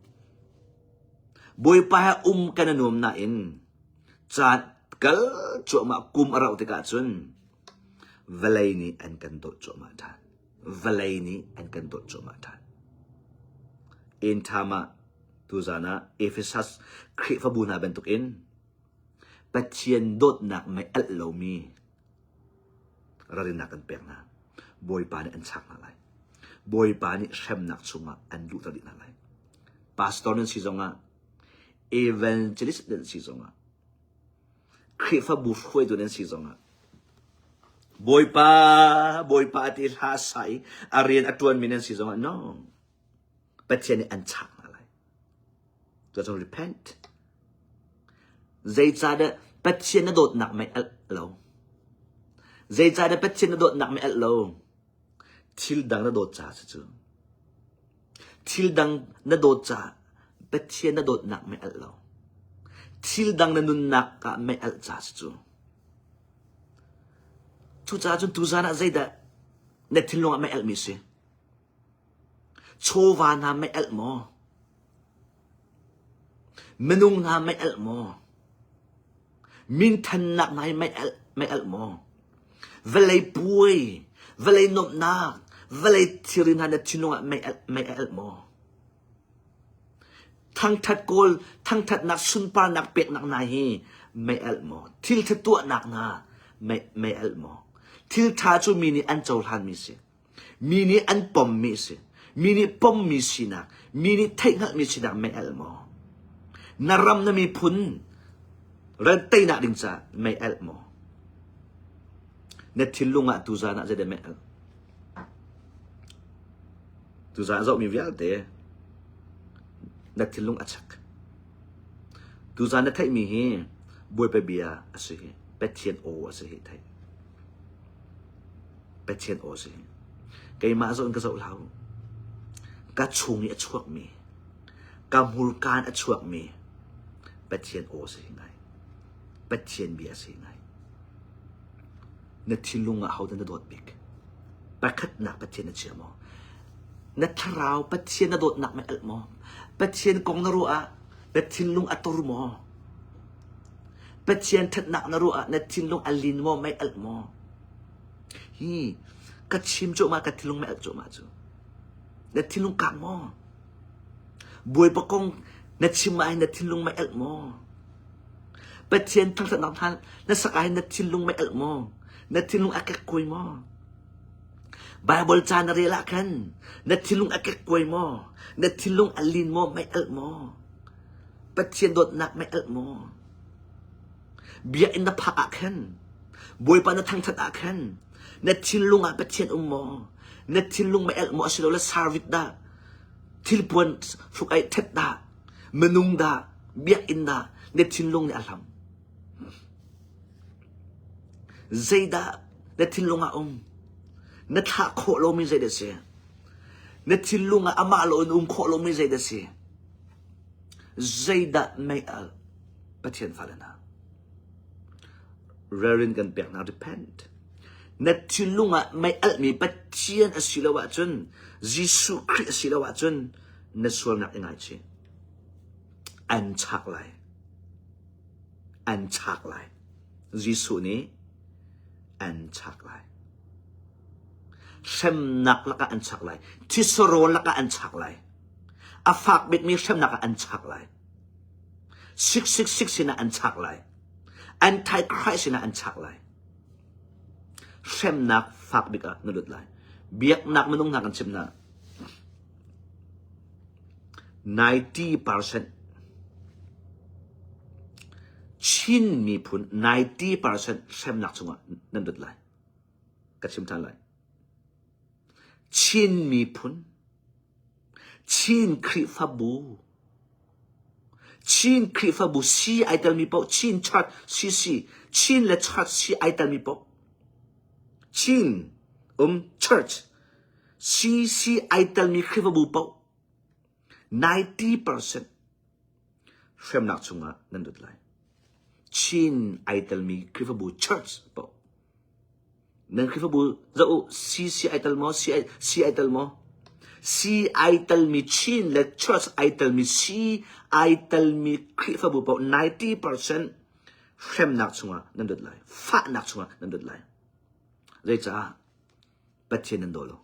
Bawipa he um kan a nuam nain caan kal cuahmah kum a rauh tikah cun vawlei nih an kan dawt cuahmah ṭhan. Vawlei nih an kan dawt cuahmah ṭhan. Inn ṭham ah tuzaan ah Ephesus Khrihfabu hna bantukin Pathian dawtnak mei alh lomi ralrinnak kan pek hna. Bawipa nih an chak hna lai. Bawipa nih hremnak chungah an luhter dih hna lai. Pastor nan si zongah, evangelist nan si zongah, Khrihfabu hruaitu nan si zongah, Bawipa, Bawipa ti hla sa i a rian a ṭuanmi nan si zongah, no. Pathian nih an chak hna lai. Cuacun repent. Zeicahdah Pathian na dawtnak mei alh lo? Zeicahdah Pathian na dawtnak mei alh lo? Thil dang na dawt caah si cu. Thil dang na dawt caah Pathian na dawtnak mei alh lo. Thil dang na nunnak ah mei alh caah si cu. Cucaah cun tuzaan ah zeidah na thinlung ah mei alhmi si? Chawva hna mei alh maw? Minung hna mei alh maw? Minthannak hna hi mei alh, mei alh maw? Vawlei puai, vawlei nuamhnak, vawlei thilri hna na thinlung ah mei alh, mei alh maw? Thangthat kawl, thangthatnak sunparnak peknak hna hi mei alh maw? Thil tha tuahnak hna mei, mei alh maw? Thil tha cu mi nih an cohlanmi si. Mi nih an pommi a si. Mi nih pommi sinak, mi nih theihhngalhmi sinak mei alh maw? Na ram na miphun ral teinak ding caah mei alh maw? Na thinlung ah tuzaan ah zeidah meh al? Tuzaan zohmi vialte na thinlung a chek. Tuzaan na theihmi hi Bawipa bia a si hi. Pathian aw a si hi theih. Pathian aw a si hi. Keimah zoh in ka zoh hlah u. Ka chung i a chuakmi, ka hmurkaan a chuakmi Pathian aw a si hi ngai. Pathian bia a si hi ngai. Na thinlung ah hodah na dawt bik? Pakhatnak Pathian na chia maw? Na thlarau Pathian na dawtnak mei alh maw? Pathian kong na ruah ah na thinlung a tur maw? Pathian ṭhatnak na ruah ah na thinlung a lin maw, mei alh maw? Hi ka chim cuahmah ka thinlung mei alh cuahmah cu. Na thinlung kang maw? Bawipa kong na chim ah hin na thinlung mei alh maw? Pathian thangṭhatnak hna na sak ah hin na thinlung mei alh maw? Na thinlung a kekkuai maw? Baibal ca na rel ah khan na thinlung a kekkuai maw? Na thinlung a lin maw, mei alh maw? Pathian dawtnak mei alh maw? Biakinn na phak ah khan Bawipa na thangṭhat ah khan na thinlung ah Pathian um maw? Na thinlung mei alh maw asilole servit dah? Thilpuan hruk aih ṭhet dah? Minung dah? Biakinn dah? Na thinlung nih a hlam. Zeidah na thinlung ah um? Na thlah khawh lomi zeidah si? Na thinlung ah amah lo in um khawh lomi zeidah si? Zeidah mei al? Pathian fale hna. Ralrin kan pek hna repent. Na thinlung ah mei alhmi Pathian a si lo ahcun Jesuh Khrih a si lo ahcun na sualnak i ngaichih. An chak lai. An chak lai. Jesuh nih an chak lai. Hremnak lakah an chak lai. Thisarawl lakah an chak lai. A fak bikmi hremnak ah an chak lai. 666 sinah an chak lai. Antichrist sinah an chak lai. Hremnak fak bik ah na lut lai. Biaknak minung hna kan chim hna. 90% Chin miphun 90% hremnak chungah nan lut lai. Ka chim ṭhan lai. Chin miphun, Chin Khrihfabu, Chin Khrihfabu C ai telmi paoh Chin Church CC, Chin le Church C ai telmi paoh Chin um Church CC ai telmi Khrihfabu paoh 90% hremnak chungah nan lut lai. Chin ai telmi Khrihfabu Church paoh Nan Khrihfabu zoh u CC ai tel maw C C ai tel maw C ai telmi Chin le Church ai telmi C ai telmi Khrihfabu paoh 90% hremnak chungah nan lut lai fahnak chungah nan lut lai zeicah Pathian nan daw lo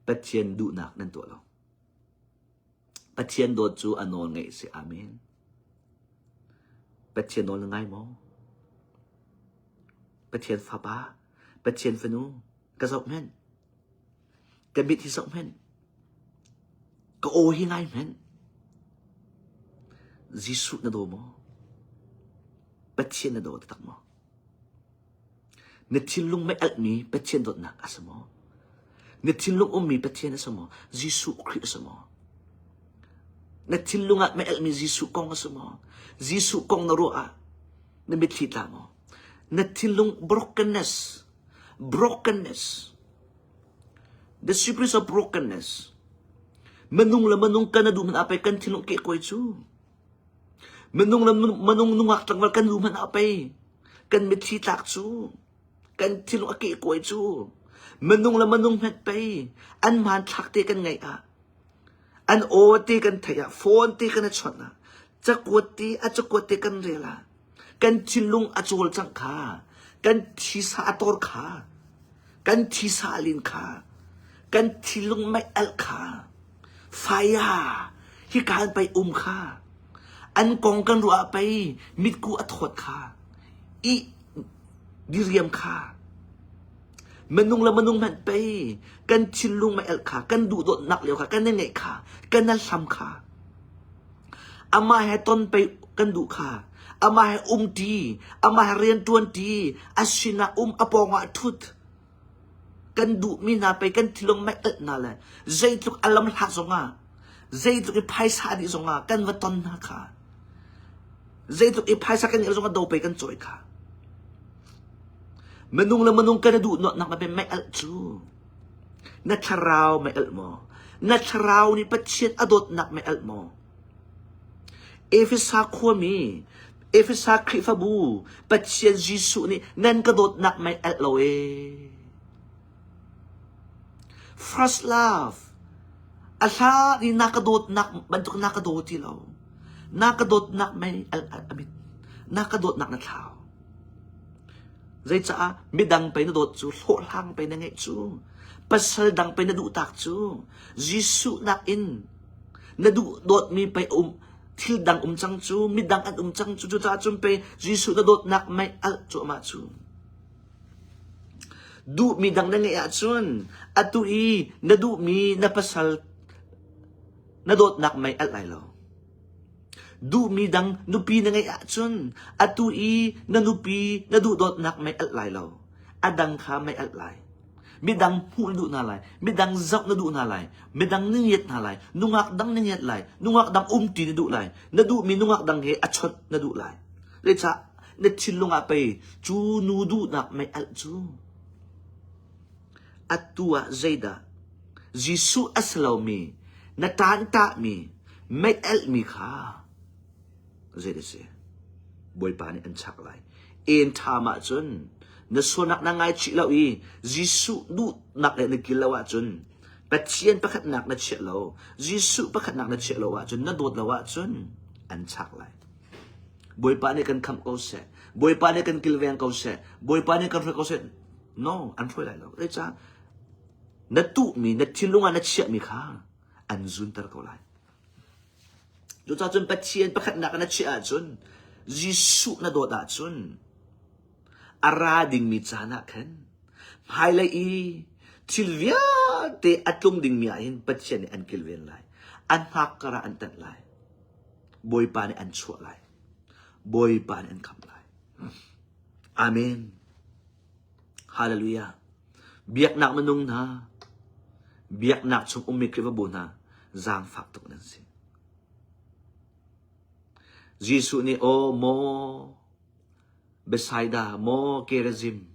Pathian duhnak nan tuah lo Pathian dawt cu a nawl ngeih si. Amen. Pathian nawl na ngai maw? Pathian fapa, Pathian fanu, ka zoh hmenh. Ka mit hi zoh hmenh. Ka aw hi ngai hmenh. Jesuh na daw maw? Pathian na daw taktak maw? Na thinlung mei alhmi Pathian dawtnak a si maw? Na thinlung ummi Pathian a si maw? Jesuh Khrih a si maw? Na thinlung ah mei alhmi Jesuh kong a si maw? Jesuh kong na ruah ah na mitthli tla maw? Na thinlung brokenness, brokenness, the secrets of brokenness, minung le minung kan a duh hmanh ah pei kan thinlung kehkuai cu. Minung le minung nungak tlangval kan lu hmanh ah pei kan mitthli tlak cu kan thinlung a kehkuai cu minung le minung hmet pei an hmanthlak te kan ngaih ah an aw te kan theih ah phone te kan i chawnh ah cakuat te a cakuat te kan rel ah kan thinlung a cawlcangh kha kan thisa a tor kha kan thisa a lin kha kan thinlung mei alh kha fire hika an pei um kha an kong kan ruah ah pei mitku a thawt kha i diriam kha minung le minung hmanh pei kan thinlung mei alh kha kan duhdawtnak lio kha kan i ngeih kha kan i hlam kha Amah he ton pei kan duh kha. Amah he umṭi, amah he rianṭuanṭi, a sinah um, a pawngah ṭhut. Kan duhmi hna pei kan thinlung mei alh hna le zeitluk a lam hlat zongah, zeitluk i phaisa dih zongah kan va ton hna kha. Zeitluk i phaisa kan ngeih zongah do pei kan cawi kha. Minung le minung kan i duh nak na pe mei alh cu. Na thlarau mei alh maw? Na thlarau nih Pathian a dawtnak mei alh maw? Efesa khuami, Efesa Khrihfabu, Pathian Jesuh nih nan ka dawtnak mei alh lo ee. First love, a hla i na ka dawtnak bantuk na ka daw ti lo. Na ka dawtnak mei alh a mit. Na ka dawtnak na thlau. Zeicaah midang pei na dawt cu hlawhhlang pei na ngeih cu pasal dang pei na duh tak cu Jesuh nakin na duh dawtmi pei um thil dang um cang cu midang an um cang cu cucaah cun pei Jesuh na dawtnak mei alh cuahmah cu duhmi dang na ngeih ahcun atu i na duhmi na pasal na dawtnak mei alh lai lo Duhmi dang nupi na ngeih ahcun atu i na nupi na duhdawtnak mei alh lai lo. A dang kha mei alh lai. Midang hmuh na duh hna lai. Midang zoh na duh hna lai. Midang na ngiat hna lai. Nungak dang na ngiat lai. Nungak dang umti na duh lai. Na duhmi nungak dang he a chawnh na duh lai. Zeicah na thinlung ah pei cu nu duhnak mei alh cu atu ah zeidah Jesuh a si lomi na ṭaantahmi mei-alhmi kha zei a si? Bawipa nih an chak lai. En ṭham ahcun na sualnak na ngaichih lo i Jesuh duhnak le na kil lo ahcun Pathian pakhatnak na chiah lo, Jesuh pakhatnak na chiah lo ahcun, na dawt lo ahcun an chak lai. Bawipa nih kan khamh ko seh. Bawipa nih kan kilveng ko seh. Bawipa nih kan hruai ko seh. No, an hruai lai lo. Zeicah? Na tuhmi, na thinlung ah na chiahmi kha an zunter ko lai. Cucaah cun Pathian pakhatnak na chiah ahcun, Jesuh na dawt ahcun, a ra dingmi caan ah khan hmailei i thil vialte a tlung dingmi ah hin Pathian nih an kilven lai. An hngak ah an tanh lai. Bawipa nih an chuah lai. Bawipa nih an khamh lai. Amen. Hallelujah. Biaknak minung hna, biaknak chung ummi Khrihfabu hna, zaangfak tuk nan si. Jesuh nih, aw maw Bethsaida, maw Gerizim,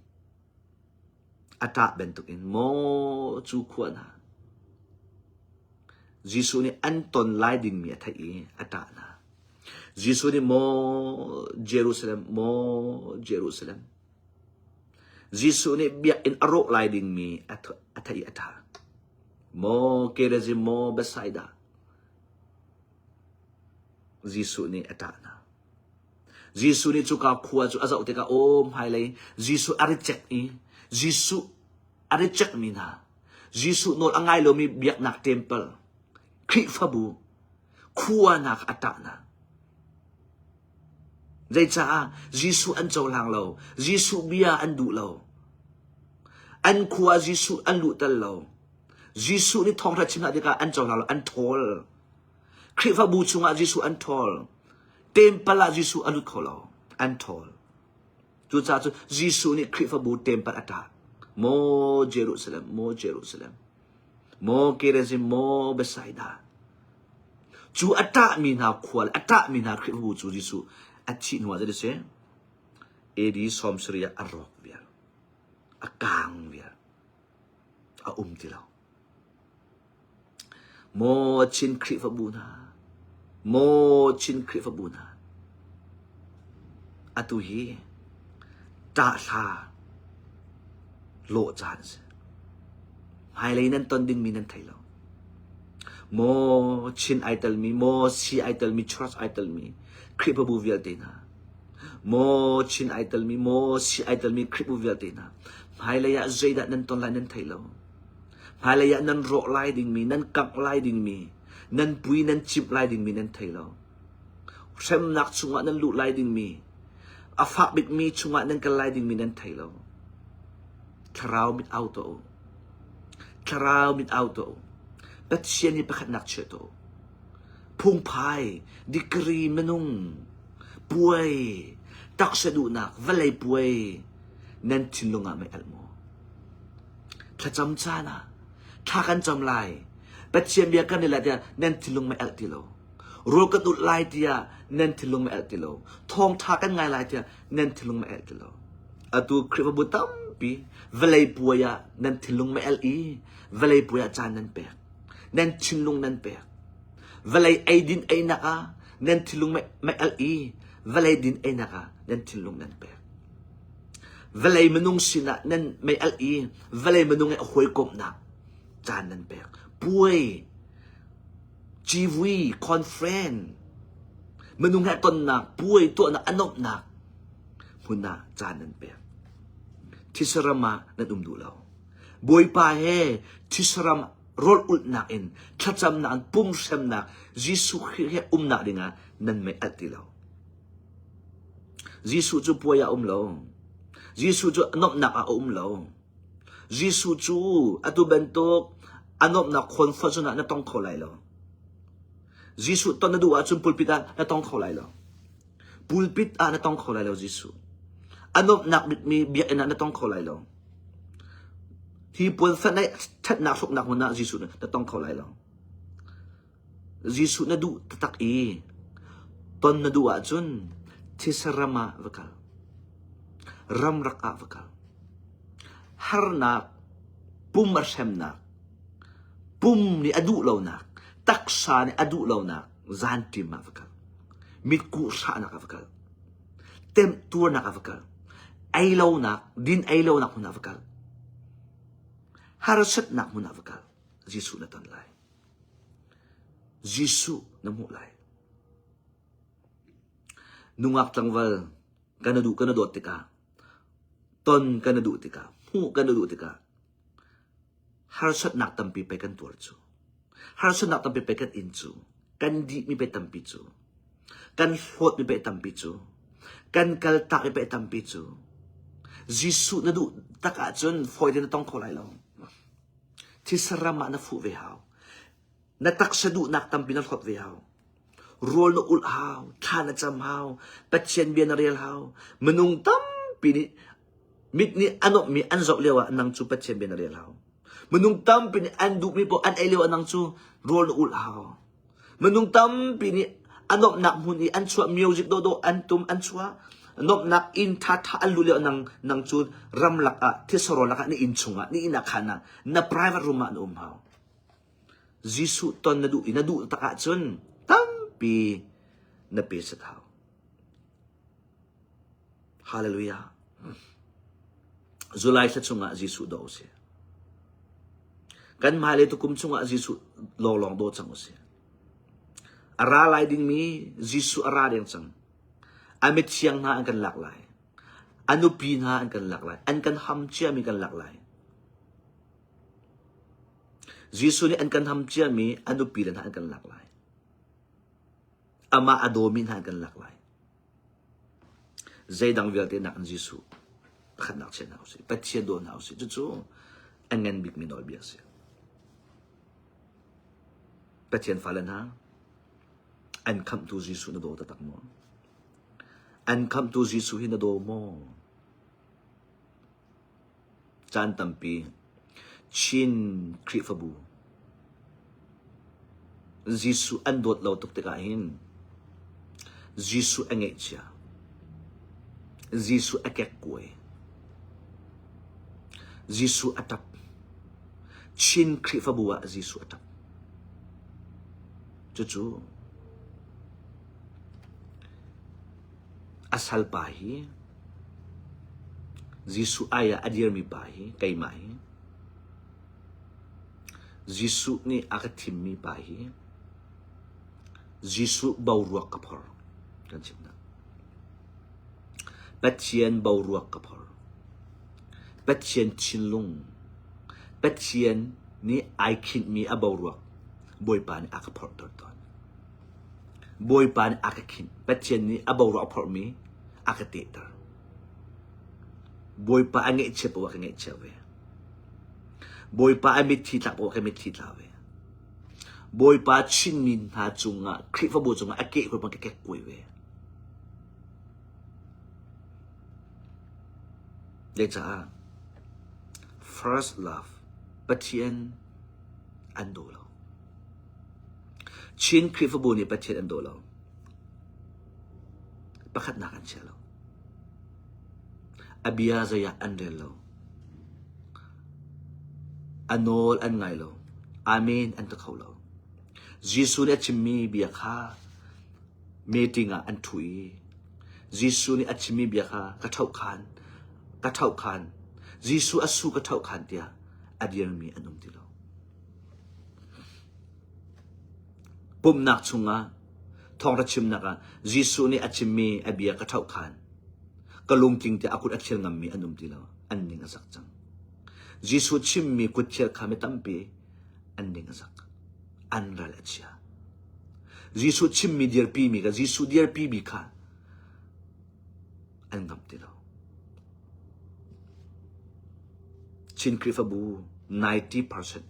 a ṭah bantukin maw cu khua hna. Jesuh nih an ton lai dingmi a theih i a ṭah hna. Jesuh nih maw Jerusalem, maw Jerusalem, Jesuh nih biakinn a rawh lai dingmi a theih i a ṭha. Maw Gerizim, maw Bethsaida, Jesuh nih a ṭah hna. Jesuh nih cuka khua cu a zoh tikah aw hmailei Jesuh a reject i Jesuh a reject mi hna Jesuh nawl a ngai lomi biaknak temple Khrihfabu khua hna kha a ṭah hna. Zeicaah Jesuh an cohlang lo, Jesuh bia an duh lo. An khua Jesuh an luhter lo. Jesuh nih thawngṭha chim hna tikah an cohlang lo, an ṭhawl. Khrihfabu chungah Jesuh an ṭhawl. Temple ah Jesuh a lut kho lo, an ṭhawl. Cucaah cu Jesuh nih Khrihfabu temple a ṭah. Maw Jerusalem, maw Jerusalem, maw Gerizim, maw Bethsaida. Cu a ṭahmi hna khua le a ṭahmi hna Khrihfabu cu Jesuh a thih hnuah zei a si? AD 70 ah a rawk viar. A kaang viar. A um ti lo. Maw Chin Khrihfabu hna, maw Chin Khrihfabu hna, atu hi ṭahhla lawh caan a si. Hmailei nan ton dingmi nan thei lo. Maw Chin ai telmi, maw Si ai telmi, Church ai telmi, Khrihfabu vialte hna, maw Chin ai telmi, maw Si ai telmi Khrihfabu vialte hna, hmailei ah zeidah nan ton lai nan thei lo. Hmailei ah nan rawh lai dingmi, nan kangh lai dingmi, nan pui nan cimh lai dingmi nan thei lo. Hremnak chungah nan luh lai dingmi, a fak bikmi chungah nan kal lai dingmi nan thei lo. Thlarau mit au tuah u. Thlarau mit au tuah u. Pathian hi pakhatnak chia tuah u. Phungphai, degree minung, Puai, taksa duhnak, vawlei puai nan thinlung ah mei alh maw? Thlacam caan ah thla kan cam lai. Pathian bia kan i lai tiah nan thinlung mei alh ti lo. Rawl kan ulh lai tiah nan thinlung mei alh ti lo. Thawngṭha kan ngai lai tiah nan thinlung mei alh ti lo. Atu Khrihfabu tampi vawlei puai ah nan thinlung mei alh i vawlei puai ah caan nan pek. Nan thinlung nan pek. Vawlei eidin einak ah nan thinlung mei alh i vawlei din einak ah nan thinlung nan pek. Vawlei minung sinah nan mei alh i vawlei minung he hawikomhnak caan nan pek. Puai, civui, conference, minung he tonnak, puai tuahnak, a nuamhnak hmun ah caan nan pek. Thisaram ah nan um duh lo. Bawipa he thisaram rawl ulhnak in thlacamnak in pumhremnak Jesuh Khrih he umnak dingah nan mei alh ti lo. Jesuh cu puai ah um lo. Jesuh cu nuamhnak ah a um lo. Jesuh cu atu bantuk a nuamhnak comfort zone ah na tong kho lai lo. Jesuh ton na duh ahcun pulpit ah na tong kho lai lo. Pulpit ah na tong kho lai lo Jesuh. A nuamhnak bikmi biakinn ah na tong kho lai lo. Hi puan fenh ṭhatnak hruknak hmun ah Jesuh na tong kho lai lo. Jesuh na duh taktak i ton na duh ahcun thisa ram ah va kal. Ramrak ah va kal. Harnak, pum a hremnak, pum nih a duh lonak, taksa nih a duh lonak zanṭim ah va kal. Mitkuh hrahnak ah va kal. Temtuarnak ah va kal. Ei lonak, din ei lonak hmun ah va kal. Harsatnak hmun ah va kal. Jesuh na ton lai. Jesuh na hmuh lai. Nungak tlangval kan na duh kan na dawt tikah ton kan na duh tikah hmuh kan na duh tikah harsatnak tampi pei kan tuar cu. Harsatnak tampi pei kan in cu. Kan dihmi pei tampi cu. Kan hlawtmi pei tampi cu. Kan kaltakmi pei tampi cu. Jesuh na duh tak ahcun fawi tein na tong kho lai lo. Thisaram ah na fuh ve hau. Na taksa duhnak tampi na hlawt ve hau. Rawl na ulh hau, thla na cam hau, Pathian bia na rel hau. Minung tampi nih mit nih a nuamhmi an zoh lio ah nang cu Pathian bia na rel hau. Minung tampi nih an duhmi paoh an ei lio ah nang cu rawl na ulh hau. Minung tampi nih a nuamhnak hmun i an chuah music dawhdawh an tum an chuah nuamhnak inn ṭhaṭha an luh lio nang nang cu ramlak ah thisarawl lakah na inn chungah na inn ah khan ah na private room ah na um hau. Jesuh ton na duh i na duh tak ahcun tampi na pe sat hau. Hallelujah. July thla chungah Jesuh daw usih. Kan hmailei tukum chungah Jesuh lawnglawng daw cang usih. A ra lai dingmi Jesuh a ra deng cang. A mithiang hna an kan lak lai. A nupi hna an kan lak lai. An kan ham ciami kan lak lai. Jesuh nih an kan ham ciami a nupi le hna an kan lak lai. Amah a dawmi hna an kan lak lai. Zeidang vialte nakin Jesuh pakhatnak chia hna usih. Pathian daw hna usih. Cucu a ngan bikmi nawlbia a si. Pathian fale hna, an khamhtu Jesuh na daw taktak maw? An khamhtu Jesuh hi na daw maw? Caan tampi Chin Khrihfabu Jesuh an dawt lo tuk tikah hin Jesuh a ngeihchia. Jesuh a kekkuai. Jesuh a ṭap. Chin Khrihfabu ah Jesuh a ṭap. Cucu a salpa hi Jesuh ai ah a dirmi pa hi keimah hi Jesuh nih a ka thimmi pa hi Jesuh boruak ka phor kan chim hna. Pathian boruak ka phor. Pathian thinlung Pathian nih ai khinhmi a boruak Bawipa nih a ka phorhter tawn. Bawipa nih a ka khinh. Pathian nih a boruak a phorhmi a ka tehter. Bawipa a ngeihchiat paoh ah ka ngeihchia ve. Bawipa a mitthli tlak paoh ah ka mitthli tla ve. Bawipa Chinmi hna cungah Khrihfabu cungah a kehkuai bang ka kekkuai ve. Zeicah first love Pathian an daw lo. Chin Khrihfabu nih Pathian an daw lo. Pakhatnak an chia lo. A bia zei ah an rel lo. A nawl an ngai lo. Amen an ti kho lo. Jesuh nih a chimmi bia kha meeting ah an ṭhu i Jesuh nih a chimmi bia kha ka ṭhohkhan, ka ṭhohkhan, Jesuh a su ka ṭhohkhan tiah a dirmi an um ti lo. Pumhnak chungah thawngṭha chimnak ah Jesuh nih a chimmi a bia ka ṭhohkhan, ka lungtling tiah a kut a thil ngammi an um ti lo. An ning a zak cang. Jesuh chimmi kut thil kha mi tampi an ning a zak. An ral a chia. Jesuh chimmi dirpimi kha Jesuh dirpimi kha an ngamh ti lo. Chin Khrihfabu 90%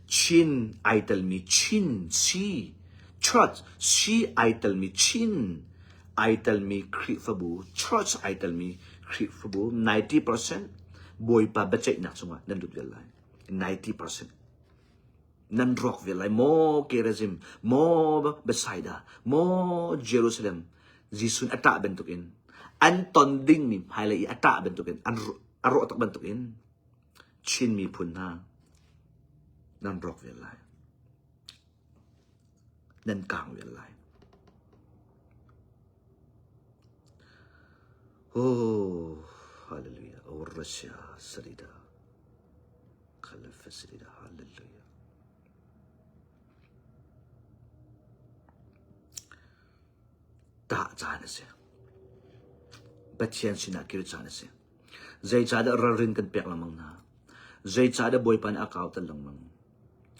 Chin ai telmi Chin si church si ai telmi Chin ai telmi Khrihfabu church ai telmi Khrihfabu 90% Bawipa biaceihnak cungah nan lut vial lai 90% nan rawk ve lai maw Gerizim maw Bethsaida maw Jerusalem Jesuh a ṭah bantukin an ton dingmi hmailei i a ṭah bantukin an a rawh tak bantukin Chin miphun hna nan rawk ve lai nan kang ve lai Oh hallelujah oh Russia salida Khalifasida hallelujah Tah caan a si. Pathian sinah kir caan a si. Zeicahdah ralrin kan pek lengmang hna? Zeicahdah Bawipa nih a kauter lengmang?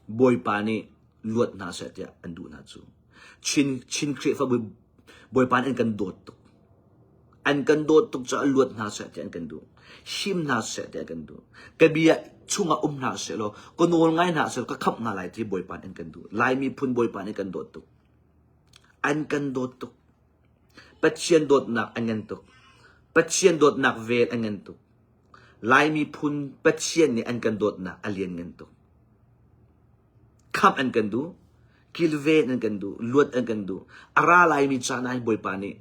Bawipa nih luat hna seh tiah an duh hna cu. Chin, Chin Khrihfabu Bawipa nih an kan dawt tuk. An kan dawt tuk caah luat hna seh ti an kan duh. Him hna seh ti an kan duh. Ka bia chungah um hna seh law, ka nawl ngai hna seh law, ka khamh hna lai ti Bawipa nih an kan duh. Lai miphun Bawipa nih kan dawt tuk. An kan dawt tuk. Pathian dawtnak a ngan tuk. Pathian dawtnak vel a ngan tuk. Lai miphun Pathian nih an kan dawtnak a lian ngan tuk. Khamh an kan duh, kilven an kan duh, luat an kan duh. A ra laimi caan ah hin Bawipa nih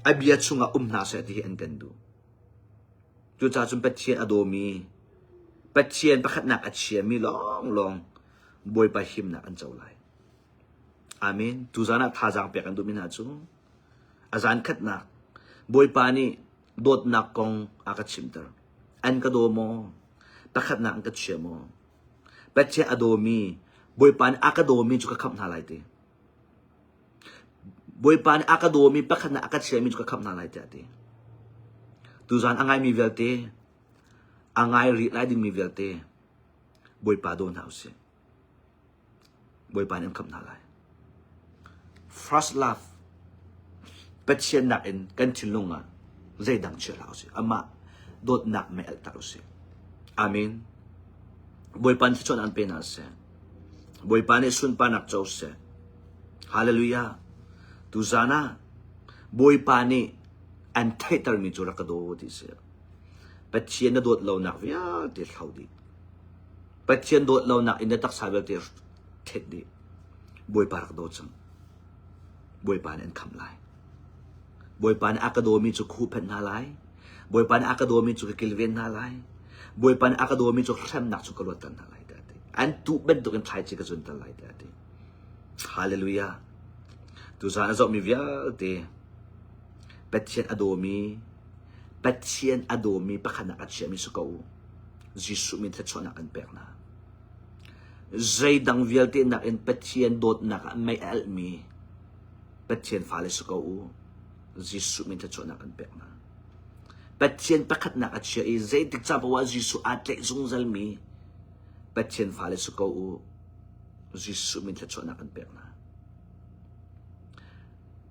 a bia chungah um hna seh ti hi an kan duh. Cucaah cun Pathian a dawmi, Pathian pakhatnak a chiami lawnglawng Bawipa himnak an co lai. Amen. Tuzan ah thazaang pek an duhmi hna cu a zan khatnak Bawipa nih dawtnak kong a ka chimter. An ka daw maw? Pakhatnak an ka chia maw? Pathian a dawmi, Bawipa nih a ka dawmi cu ka khamh hna lai ti. Bawipa nih a ka dawmi pakhat nih a ka chiami cu ka khamh hna lai tiah a ti. Tuzaan a ngaimi vialte, a ngai rih lai dingmi vialte, Bawipa daw hna usih. Bawipa nih an khamh hna lai. First love, Pathian nakin kan thinlung ah zeidang chia hlah usih. Amah dawtnak mei alhter usih. Amen. Bawipa nih thluachuahnak an pe hna seh. Bawipa nih sunparnak co seh. Hallelujah. Tuzaan ah Bawipa nih an theihtermi cu rak ka daw ti si. Pathian na dawt lonak vialte hlo dih. Pathian dawt lonak in na taksa vialte ṭhet dih. Bawipa rak daw cang. Bawipa nih an khamh lai. Bawipa nih a ka dawmi cu ka huhphenh hna lai. Bawipa nih a ka dawmi cu ka kilven hna lai. Bawipa nih a ka dawmi cu hremnak cu ka luatter hna lai tiah a ti. An tuh bantukin thlaici ka zunter lai tiah a ti. Hallelujah. Tuzaan a zohmi vialte Pathian a dawmi Pathian a dawmi pakhatnak a chiahmi si ko u. Jesuh min thluachuahnak kan pek hna. Zeidang vialte nakin Pathian dawtnak ah mei a alhmi Pathian fale si ko u. Jesuh min thluachuahnak kan pek hna. Pathian pakhatnak a chia i zeitik ca paoh ah Jesuh aa tlaih zungzalmi Pathian fale si ko u. Jesuh min thluachuahnak kan pek hna.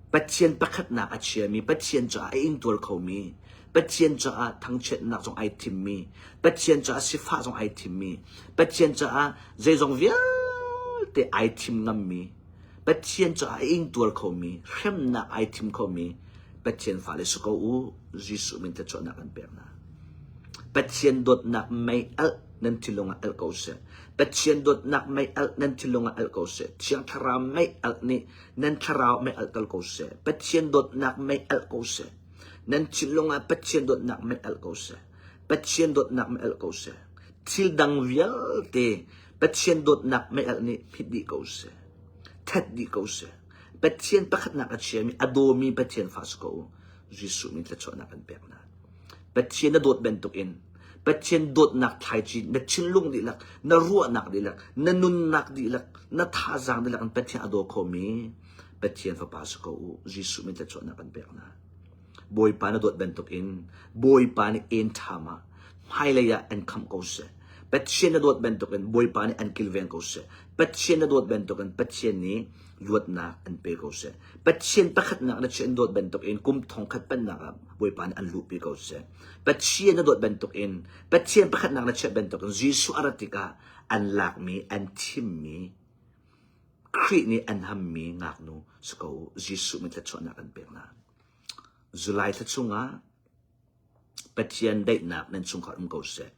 Pathian pakhatnak a chiami, Pathian caah a intuar khomi, Pathian caah thangchiatnak zong ai thimmi, Pathian caah sifah zong ai thimmi, Pathian caah zeizong vialte ai thim ngammi, Pathian caah a ingtuar khomi, hremnak ai thim khomi Pathian fale si ko u. Jesuh min thluachuahnak kan pek hna. Pathian dawtnak mei alh nan thinlung ah alh ko seh. Pathian dawtnak mei alh nan thinlung ah alh ko seh. Thiang Thlarau mei alh nih nan thlarau mei alh kal ko seh. Pathian dawtnak mei alh ko seh. Nan thinlung ah Pathian dawtnak mei alh ko seh. Pathian dawtnak mei alh ko seh. Thil dang vialte Pathian dawtnak mei alh nih hmit dih ko seh. That dih ko seh. Pathian pakhatnak a chiami a dawmi Pathian fa si ko u. Jesuh min thluachuahnak kan pek hna. Pathian na dawt bantukin Pathian dawtnak thlaici na thinlung dihlak, na ruahnak dihlak, na nunnak dihlak, na thazaang dihlak in Pathian a daw khomi Pathian fapa si ko u. Jesuh min thluachuahnak kan pek hna. Bawipa na dawt bantukin Bawipa nih en ṭham ah hmailei ah an khamh ko seh. Pathian na dawt bantukin Bawipa nih an kilveng ko seh. Pathian na dawt bantukin Pathian nih luatnak an pe ko seh. Pathian pakhatnak na chiah an dawt bantukin kum thongkhat pennak ah Bawipa nih an luhpi ko seh. Pathian na dawt bantukin Pathian pakhatnak na chiah bantukin Jesuh a rat tikah an lakmi, an thimmi, Khrih nih an hammi ngaknu si ko u. Jesuh min thluachuahnak an pek hna. July thla chungah Pathian daihnak nan chungkhar um ko seh.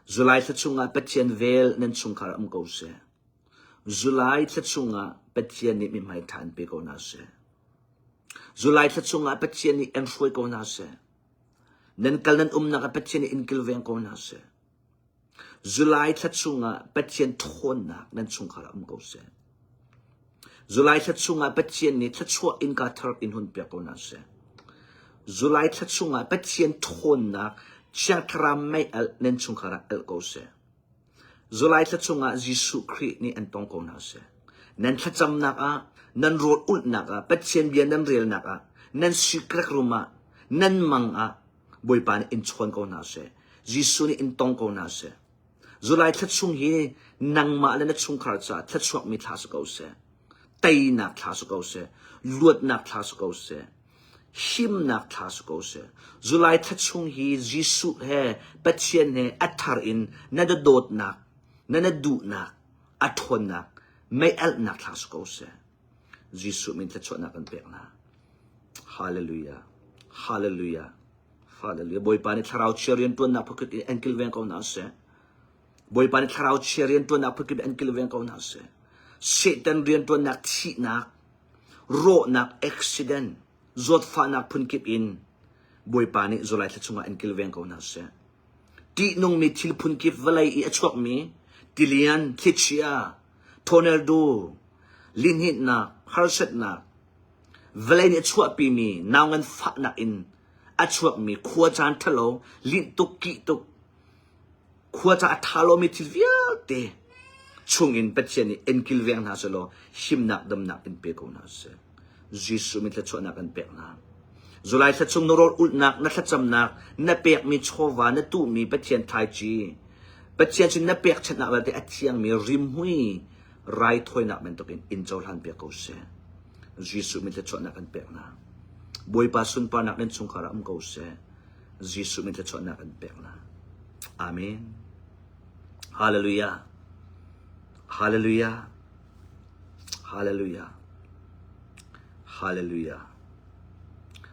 July thla chungah Pathian vel nan chungkhar um ko seh. July thla chungah Pathian nih mithmai ṭha an pe ko hna seh. July thla chungah Pathian nih an hruai ko hna seh. Nan kal nan umnak ah Pathian nih in kilveng ko hna seh. July thla chungah Pathian ṭhawnnak nan chungkhar ah um ko seh. July thla chungah Pathian nih thluachuah innka thar in hun piak ko hna seh. July thla chungah Pathian ṭhawnnak Thiang Thlarau mei-alh nan chungkhar ah alh ko seh. July thla chungah Jesuh Khrih nih an tong ko hna seh. Nan thlacamnak ah, nan rawl ulhnak ah, Pathian bia nan relnak ah, nan secret room ah, nan mang ah Bawipa nih in chawn ko hna seh. Jesuh nih in tong ko hna seh. July thla chung hi nangmah le na chungkhar caah thluachuakmi thla si ko seh. Teinak thla si ko seh. Luatnak thla si ko seh. Himnak thla si ko seh. July thla chung hi Jesuh he Pathian he a thar in na dawtnak, na na duhnak, a ṭhawnnak, mei-alhnak thla si ko seh. Jesuh min thluachuahnak kan pek hna. Hallelujah. Hallelujah. Hallelujah. Bawipa nih thlarau chia rianṭuannak phukip in an kilveng ko hna seh. Bawipa nih thlarau chia rianṭuannak phukip in an kilveng ko hna seh. Satan rianṭuannak thihnak, rawhnak, accident, zawtfahnak phunkip in Bawipa nih July thla chungah an kilveng ko hna seh. Ṭihnungmi thil phunkip vawlei i a chuakmi tilian, thlichia, tornado, lihninhnak, harsatnak, vawlei nih a chuahpimi nau nganfahnak in a chuakmi khua caan ṭhalo, linh tuk, kih tuk, khua caan a ṭha lomi thil vialte chungin Pathian nih en kilveng hna selaw himnak damnak in pe ko hna seh. Jesuh min thluachuahnak kan pek hna. July thla chung na rawl ulhnak, na thlacamnak, na pekmi chawva, na tuhmi Pathian thlaici, Pathian sin na pekchanhnak vialte a thiangmi rimhmui raithawinak bantukin in cohlan piak ko seh. Jesuh min thluachuahnak kan pek hna. Bawipa sunparnak nan chungkhar ah um ko seh. Jesuh min thluachuahnak kan pek hna. Amen. Hallelujah. Hallelujah. Hallelujah. Hallelujah.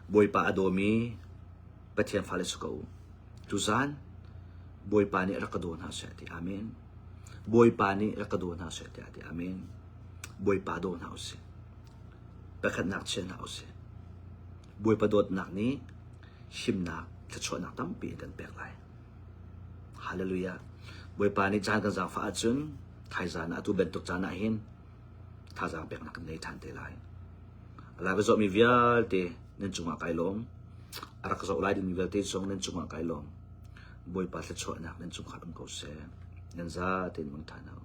Bawipa a dawmi Pathian fale si ko. Tuzan Bawipa nih rak ka daw hna seh ti. Amen. Bawipa nih rak ka daw hna seh tiah a ti. Amen. Bawipa daw hna usih. Pakhatnak chia hna usih. Bawipa dawtnak nih himnak, thluachuahnak tampi a kan pek lai. Hallelujah. Bawipa nih caan kan zaangfah ahcun thaizan ah atu bantuk caan ah hin thazaang peknak kan nei ṭhan te lai. A lai va zawhmi vialte nan cungah kai lawm. A rak zoh lai dingmi vialte zong nan cungah kai lawm. Bawipa thluachuahnak nan cungkhar um ko seh. Nan za tein mangṭha hna u.